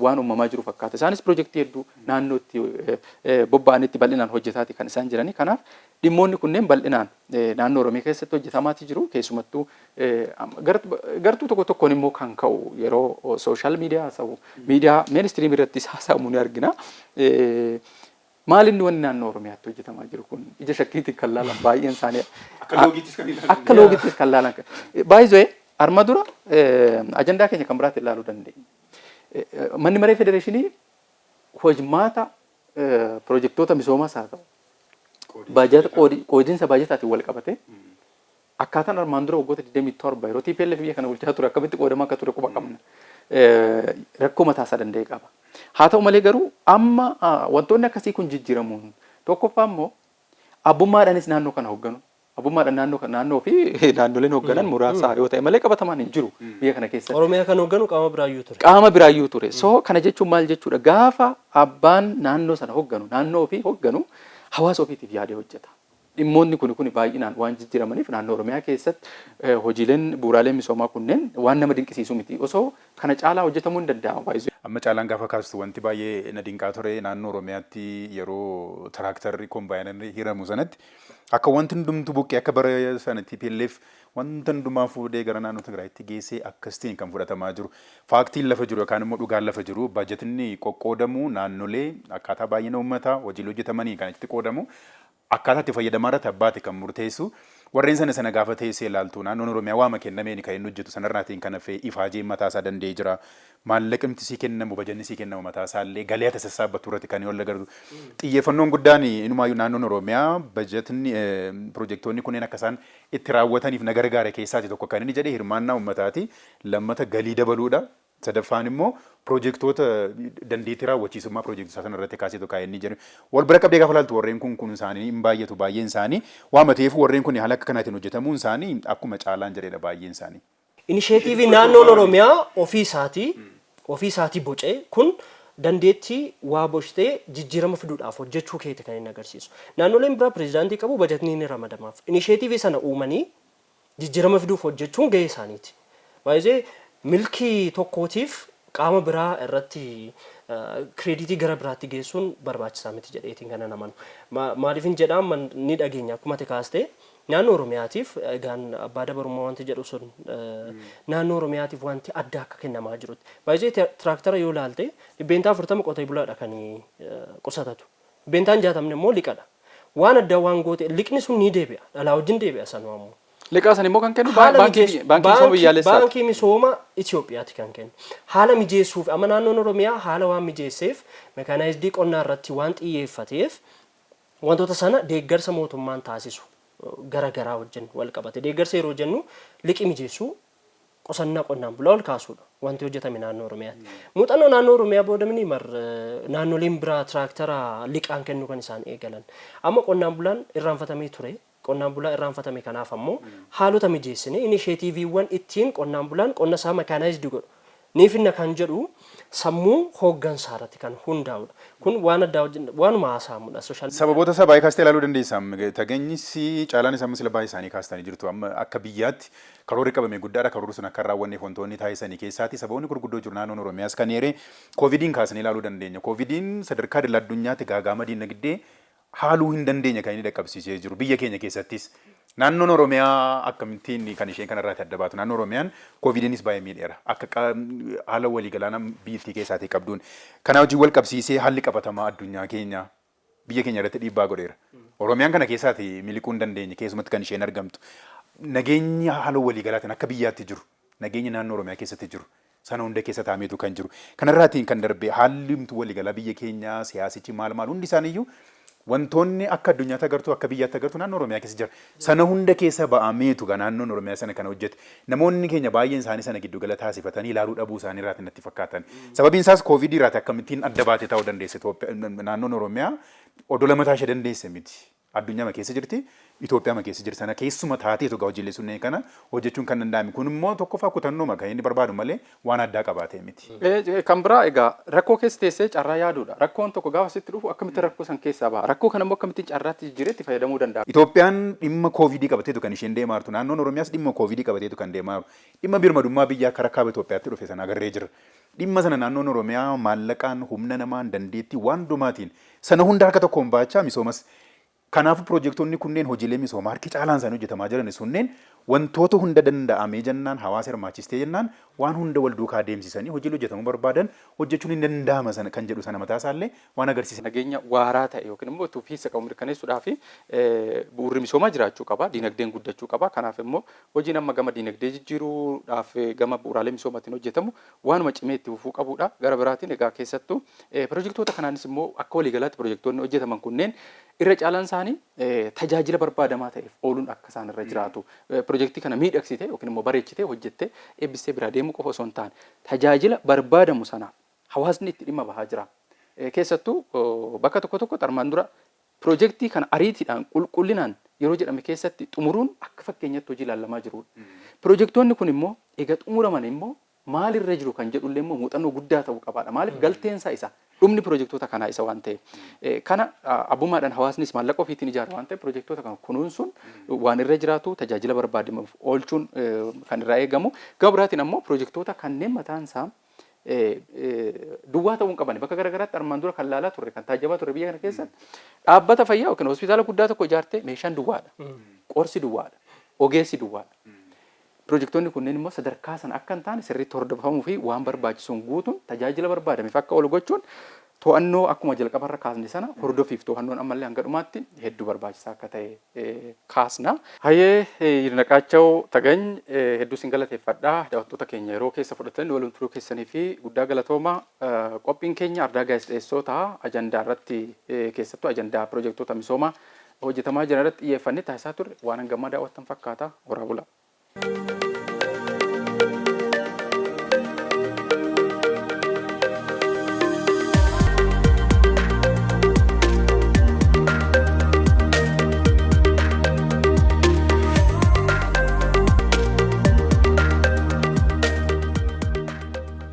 waan uumamaa jiru fakkaata. Isaanis piroojeektii hedduu naannootti bobba'anitti bal'inaan hojjetaati kan isaan jiranii. Kanaaf dhimmoonni kunneen bal'inaan naannoo Oromiyaa keessatti hojjetamaati jiru. Keessumattuu gartuu tokko tokkoon immoo kan ka'u yeroo social media haasa'u, miidiyaa mainstream irrattis haasa'amu ni argina. Maal inni wanni naannoo Oromiyaatti hojjetamaa jiru kun ija shakkiitiin kan laalan baay'een isaanii.
Akka loogiittis kan ilaalan.
Akka loogiittis kan laalan. Baay'ee arma dura ajandaa keenya kan biraatti ilaaluu dandeenya. Manni maree federeeshinii hojmaata piroojektota misoomaas haa ta'u, baajata, qoodinsa baajataatiin wal qabate, akkaataan armaan dura waggoota 27 yeroo TPLF biyya kana bulchaa ture akkamitti qoodamaa akka ture quba qabna. Rakkoo mataa isaa danda'e qaba. Haa ta'u malee garuu, amma wantoonni akkasii kun jijjiiramuun, tokkoffaa immoo abbummaadhaanis naannoo kana hoogganu. Abbummaadhaan naannoo kana, naannoo fi naannoleen hoogganan muraasa yoo ta'e malee qabatamaan hin jiru biyya kana keessatti.
Oromiyaa kan hoogganu qaama biraayyuu ture.
Qaama biraayyuu ture. So kana jechuun maal jechuudha? Gaafa abbaan naannoo sana hoogganu, naannoo ofii hoogganu, hawaasa ofiitiif yaadee hojjeta. Dhimmoonni kun baay'inaan waan jijjiiramaniif naannoo Oromiyaa keessatti hojiileen bu'uuraalee misoomaa kunneen waan nama dinqisiisu miti. Osoo kana caalaa hojjetamuu hin danda'ama baay'ee.
Amma caalaan gaafa kaastu wanti baay'ee na dinqaa ture, naannoo Oromiyaatti yeroo tiraaktarri kombaayinarri hiramu sanatti akka wanti hundumtu buqqee, akka bara sana TPLF wanta hundumaa fuudhee gara naannoo Tigraayitti geessee akkasitiin kan fudhatamaa jiru. Faaktiin lafa jiru yookaan immoo dhugaan lafa jiru, baajatinni qoqqoodamu naannolee akkaataa baay'ina uummataa, hojiilee hojjetamanii kan itti qoodamu, akkaataa itti fayyadamaa irratti abbaate kan murteessu. Warreen sana sana gaafa teessee ilaaltu, naannoon Oromiyaa waama kennameen kan inni hojjetu sanarraatiin kan hafe ifaajeen mataa isaa danda'ee jira. Maallaqni sii kennamu, bajanni sii kennamu mataa isaallee galii ati sassaabbattu irratti kan ol agartu. Xiyyeeffannoon guddaan inumaayyuu naannoon Oromiyaa bajatni piroojeektoonni kunneen akka isaan itti raawwataniif na gargaare keessaati tokko kan inni jedhe hirmaannaa uummataati. Lammata galii dabaluudha. Sadaffaan immoo piroojeektoota dandeettii raawwachiisummaa piroojeektoota sana irratti kaaseetu kaa'ee inni jedhu. Wal bira qabdee gaafa ilaaltu, warreen kun kun isaanii hin baay'atu baay'een isaanii. Waan ta'eef warreen kun haala akka kanaatiin hojjetamuun isaanii akkuma caalaan jedhedha baay'een isaanii.
Inisheetiivii naannoon Oromiyaa ofii isaatii bocee kun dandeettii waa boctee jijjiirama fiduudhaaf hojjechuu keeti kan inni agarsiisu. Naannoleen biraa pirezidaantii qabu, bajatni ni ramadamaaf. Inisheetiivii sana uumanii jijjiirama fiduuf hojjechuun gahee isaaniiti. Baay'ee milkii tokkootiif qaama biraa irratti credit gara biraatti geessuun barbaachisaa miti jedheetiin kana namanu. Maaliifin jedhaa, ni dhageenya, akkuma ati kaastee naannoo Oromiyaatiif egaan abbaa dabarummaa wanti jedhu sun naannoo Oromiyaatiif wanti adda akka kennamaa jirutti. Baay'ee tiraaktara yoo ilaalte, 40% qotee bulaadha kan qusatatu. 60% immoo liqadha. Waan addaa waan goote liqni sun ni deebi'a. Dhalaa wajjin deebi'a sanuu ammoo.
Liqaa san immoo kan kennu baankii misooma biyyaalessaati.
Baankii misooma Itoophiyaati kan kennu. Haala mijeessuuf amma naannoon Oromiyaa haala waan mijeesseef, mechanized qonnaa irratti waan xiyyeeffateef, wantoota sana deeggarsa mootummaan taasisu gara garaa wajjin wal qabate. Deeggarsa yeroo jennu liqii mijeessuu, qusannaa qonnaan bulaa ol kaasuudha wanti hojjetame naannoo Oromiyaatti. Muuxannoo naannoo Oromiyaa booda mini mar naannoleen biraa tiraaktara liqaan kennuu kan isaan eegalan. Amma qonnaan bulaan irraanfatamee ture. Qonnaan bulaa irraanfatame kanaaf ammoo haalota mijeessine, inisheetiiviiwwan ittiin qonnaan bulaan qonna isaa mechanized godhu ni finna kan jedhu sammuu hooggansaa irratti kan hundaa'udha. Kun waan addaa wajjin waanuma haasa'amudha. Social
Sababoota isaa baay'ee kaastee ilaaluu dandeessa. Tageenyis caalaan isaa sila baay'ee isaanii kaastanii jirtu. Amma akka biyyaatti karoorri qabame guddaadha. Karoorri sun akka hin raawwanneef wantoonni taasisanii keessaati sababoonni gurguddoo jiru. Naannoon Oromiyaas kan eeree Koovidiin kaasanii ilaaluu dandeenya. Koovidiin sadarkaa idil addunyaatti gaagaama diinagdee haaluu hin dandeenye kan inni dhaqqabsiisee jiru biyya keenya keessattis. Naannoon Oromiyaa akkamittiin kan isheen kanarraati adda baatu? Naannoo Oromiyaan Koovidiinis baay'ee miidheera. Akka haala waliigalaa biyyattii keessaatii qabduun. Kana wajjin wal qabsiisee haalli qabatamaa addunyaa keenya biyya keenya irratti dhiibbaa godheera. Oromiyaan kana keessaati miliquu hin dandeenye, keessumatti kan isheen argamtu. Nageenyi haala waliigalaatiin akka biyyaatti jiru, nageenya naannoo Oromiyaa keessatti jiru sana hunda keessa taa'ameetu kan jiru. Kanarraatiin kan darbe haalli waliigalaa biyya keenyaa, siyaasichi maal maal hundi isaaniiyyuu Wantoonni akka addunyaatti agartu, akka biyyaatti agartu naannoo Oromiyaa keessa jira. Sana hunda keessa ba'ameetu gaa naannoon Oromiyaa sana kana hojjete. Namoonni keenya baay'een isaanii sana giddugala taasifatanii ilaaluu dhabuu isaanii irraati natti fakkaatan. Sababiin isaas Koovidii irraati akkamittiin adda baatee taa'uu dandeesse naannoon Oromiyaa odola mataa ishee dandeesse miti. Addunyaama keessa jirti, Itoophiyaama keessa jirti. Sana keessuma taateetu egaa hojiilee sunneen kana hojjechuun kan danda'ame. Kun immoo tokkoffaa kutannooma kan inni barbaadu malee waan addaa qabaatee miti.
Kan biraa egaa rakkoo keessa teessee carraa yaaduudha. Rakkoon tokko gaafa sitti dhufu akkamittiin rakkoo san keessaa baha? Rakkoo kana immoo akkamittiin carraatti jijjiiree itti fayyadamuu danda'a?
Itoophiyaan dhimma Kooviidii qabateetu kan isheen deemaa jirtu. Naannoon Oromiyaas dhimma Kooviidii qabateetu kan deemaa jiru. Dhimma birmadummaa biyyaa karaa kaaba Itoophiyaatti dhufe sana agarree jirra. Dhimma sana naannoon Oromiyaa maallaqaan, humna namaan, dandeettii waan hundumaatiin sana hunda harka tokkoon baachaa misoomas Kanaafuu piroojektoonni kunneen hojiilee misoomaa harki caalaan isaanii hojjetamaa jiran sunneen wantoota hunda danda'amee jennaan hawaasa hirmaachistee jennaan waan hunda wal duukaa deemsisanii hojiilee hojjetamuu barbaadan hojjechuun hin danda'ama sana kan jedhu sana mataa isaallee waan agarsiisa.
Nageenya waaraa ta'e yookiin immoo itti fufiinsa qabu mirkaneessuudhaaf bu'uurri misoomaa jiraachuu qaba. Diinagdeen guddachuu qaba. Kanaaf immoo hojiin amma gama diinagdee jijjiiruudhaaf gama bu'uuraalee misoomaatiin hojjetamu waanuma cimee itti fufuu qabuudha. Gara biraatiin egaa keessattuu pirojektoota kanaanis immoo akka waliigalaatti pirojektoonni hojjetaman kunneen irra caalaan isaanii tajaajila barbaadamaa ta'eef ooluun akka isaan irra jiraatu pirojektii kana miidhagsite yookiin immoo bareechite hojjettee eebbistee biraa deemuu qofa osoo hin taane tajaajila barbaadamu sanaaf hawaasni itti dhimma bahaa jira. Keessattuu bakka tokko tokkotti armaan dura pirojektii kana ariitiidhaan qulqullinaan yeroo jedhame keessatti xumuruun akka fakkeenyatti hojii ilaalamaa jirudha. Pirojektoonni kun immoo egaa xumuraman immoo maalirra jiru kan jedhullee immoo muuxannoo guddaa ta'uu qabaadha. Maaliif galteen isaa isa dhumni pirojektoota kanaa isa waan ta'eef. Kana abbummaadhaan hawaasnis maallaqa ofiitiin ijaara waan ta'eef pirojektoota kana kunuunsuun waan irra jiraatu tajaajila barbaadamuuf oolchuun kan irraa eegamu. Gama biraatiin ammoo pirojektoota kanneen mataan isaa duwwaa ta'uu hin qaban. Bakka garaagaraatti armaan dura kan laalaa turre, kan taajjabaa turre biyya kana keessatti dhaabbata fayyaa yookiin hospitaala guddaa tokko ijaartee meeshaan duwwaadha. Qorsi duwwaadha. Ogeessi duwwaadha. Pirojektoonni kunneen immoo sadarkaa sana akka hin taane sirriitti hordofamuu fi waan barbaachisuun guutuun tajaajila barbaadameef akka oolu gochuun to'annoo akkuma jalqabarra kaasne sana hordofiif to'annoon ammallee hanga dhumaatti hedduu barbaachisaa akka ta'e kaasna. Hayyee Yidnaqaachaw Tagany hedduu sin galateeffadha. Daawwattoota keenya yeroo keessa fudhatanii waliin turuu keessanii fi guddaa galatooma. Qophiin keenya ardaa gaazexeessootaa ajandaa irratti keessattuu ajandaa pirojektoota misoomaa hojjetamaa jiran irratti xiyyeeffannee taasisaa turre waan hangammaa daawwattan fakkaata. Horaa bulaa.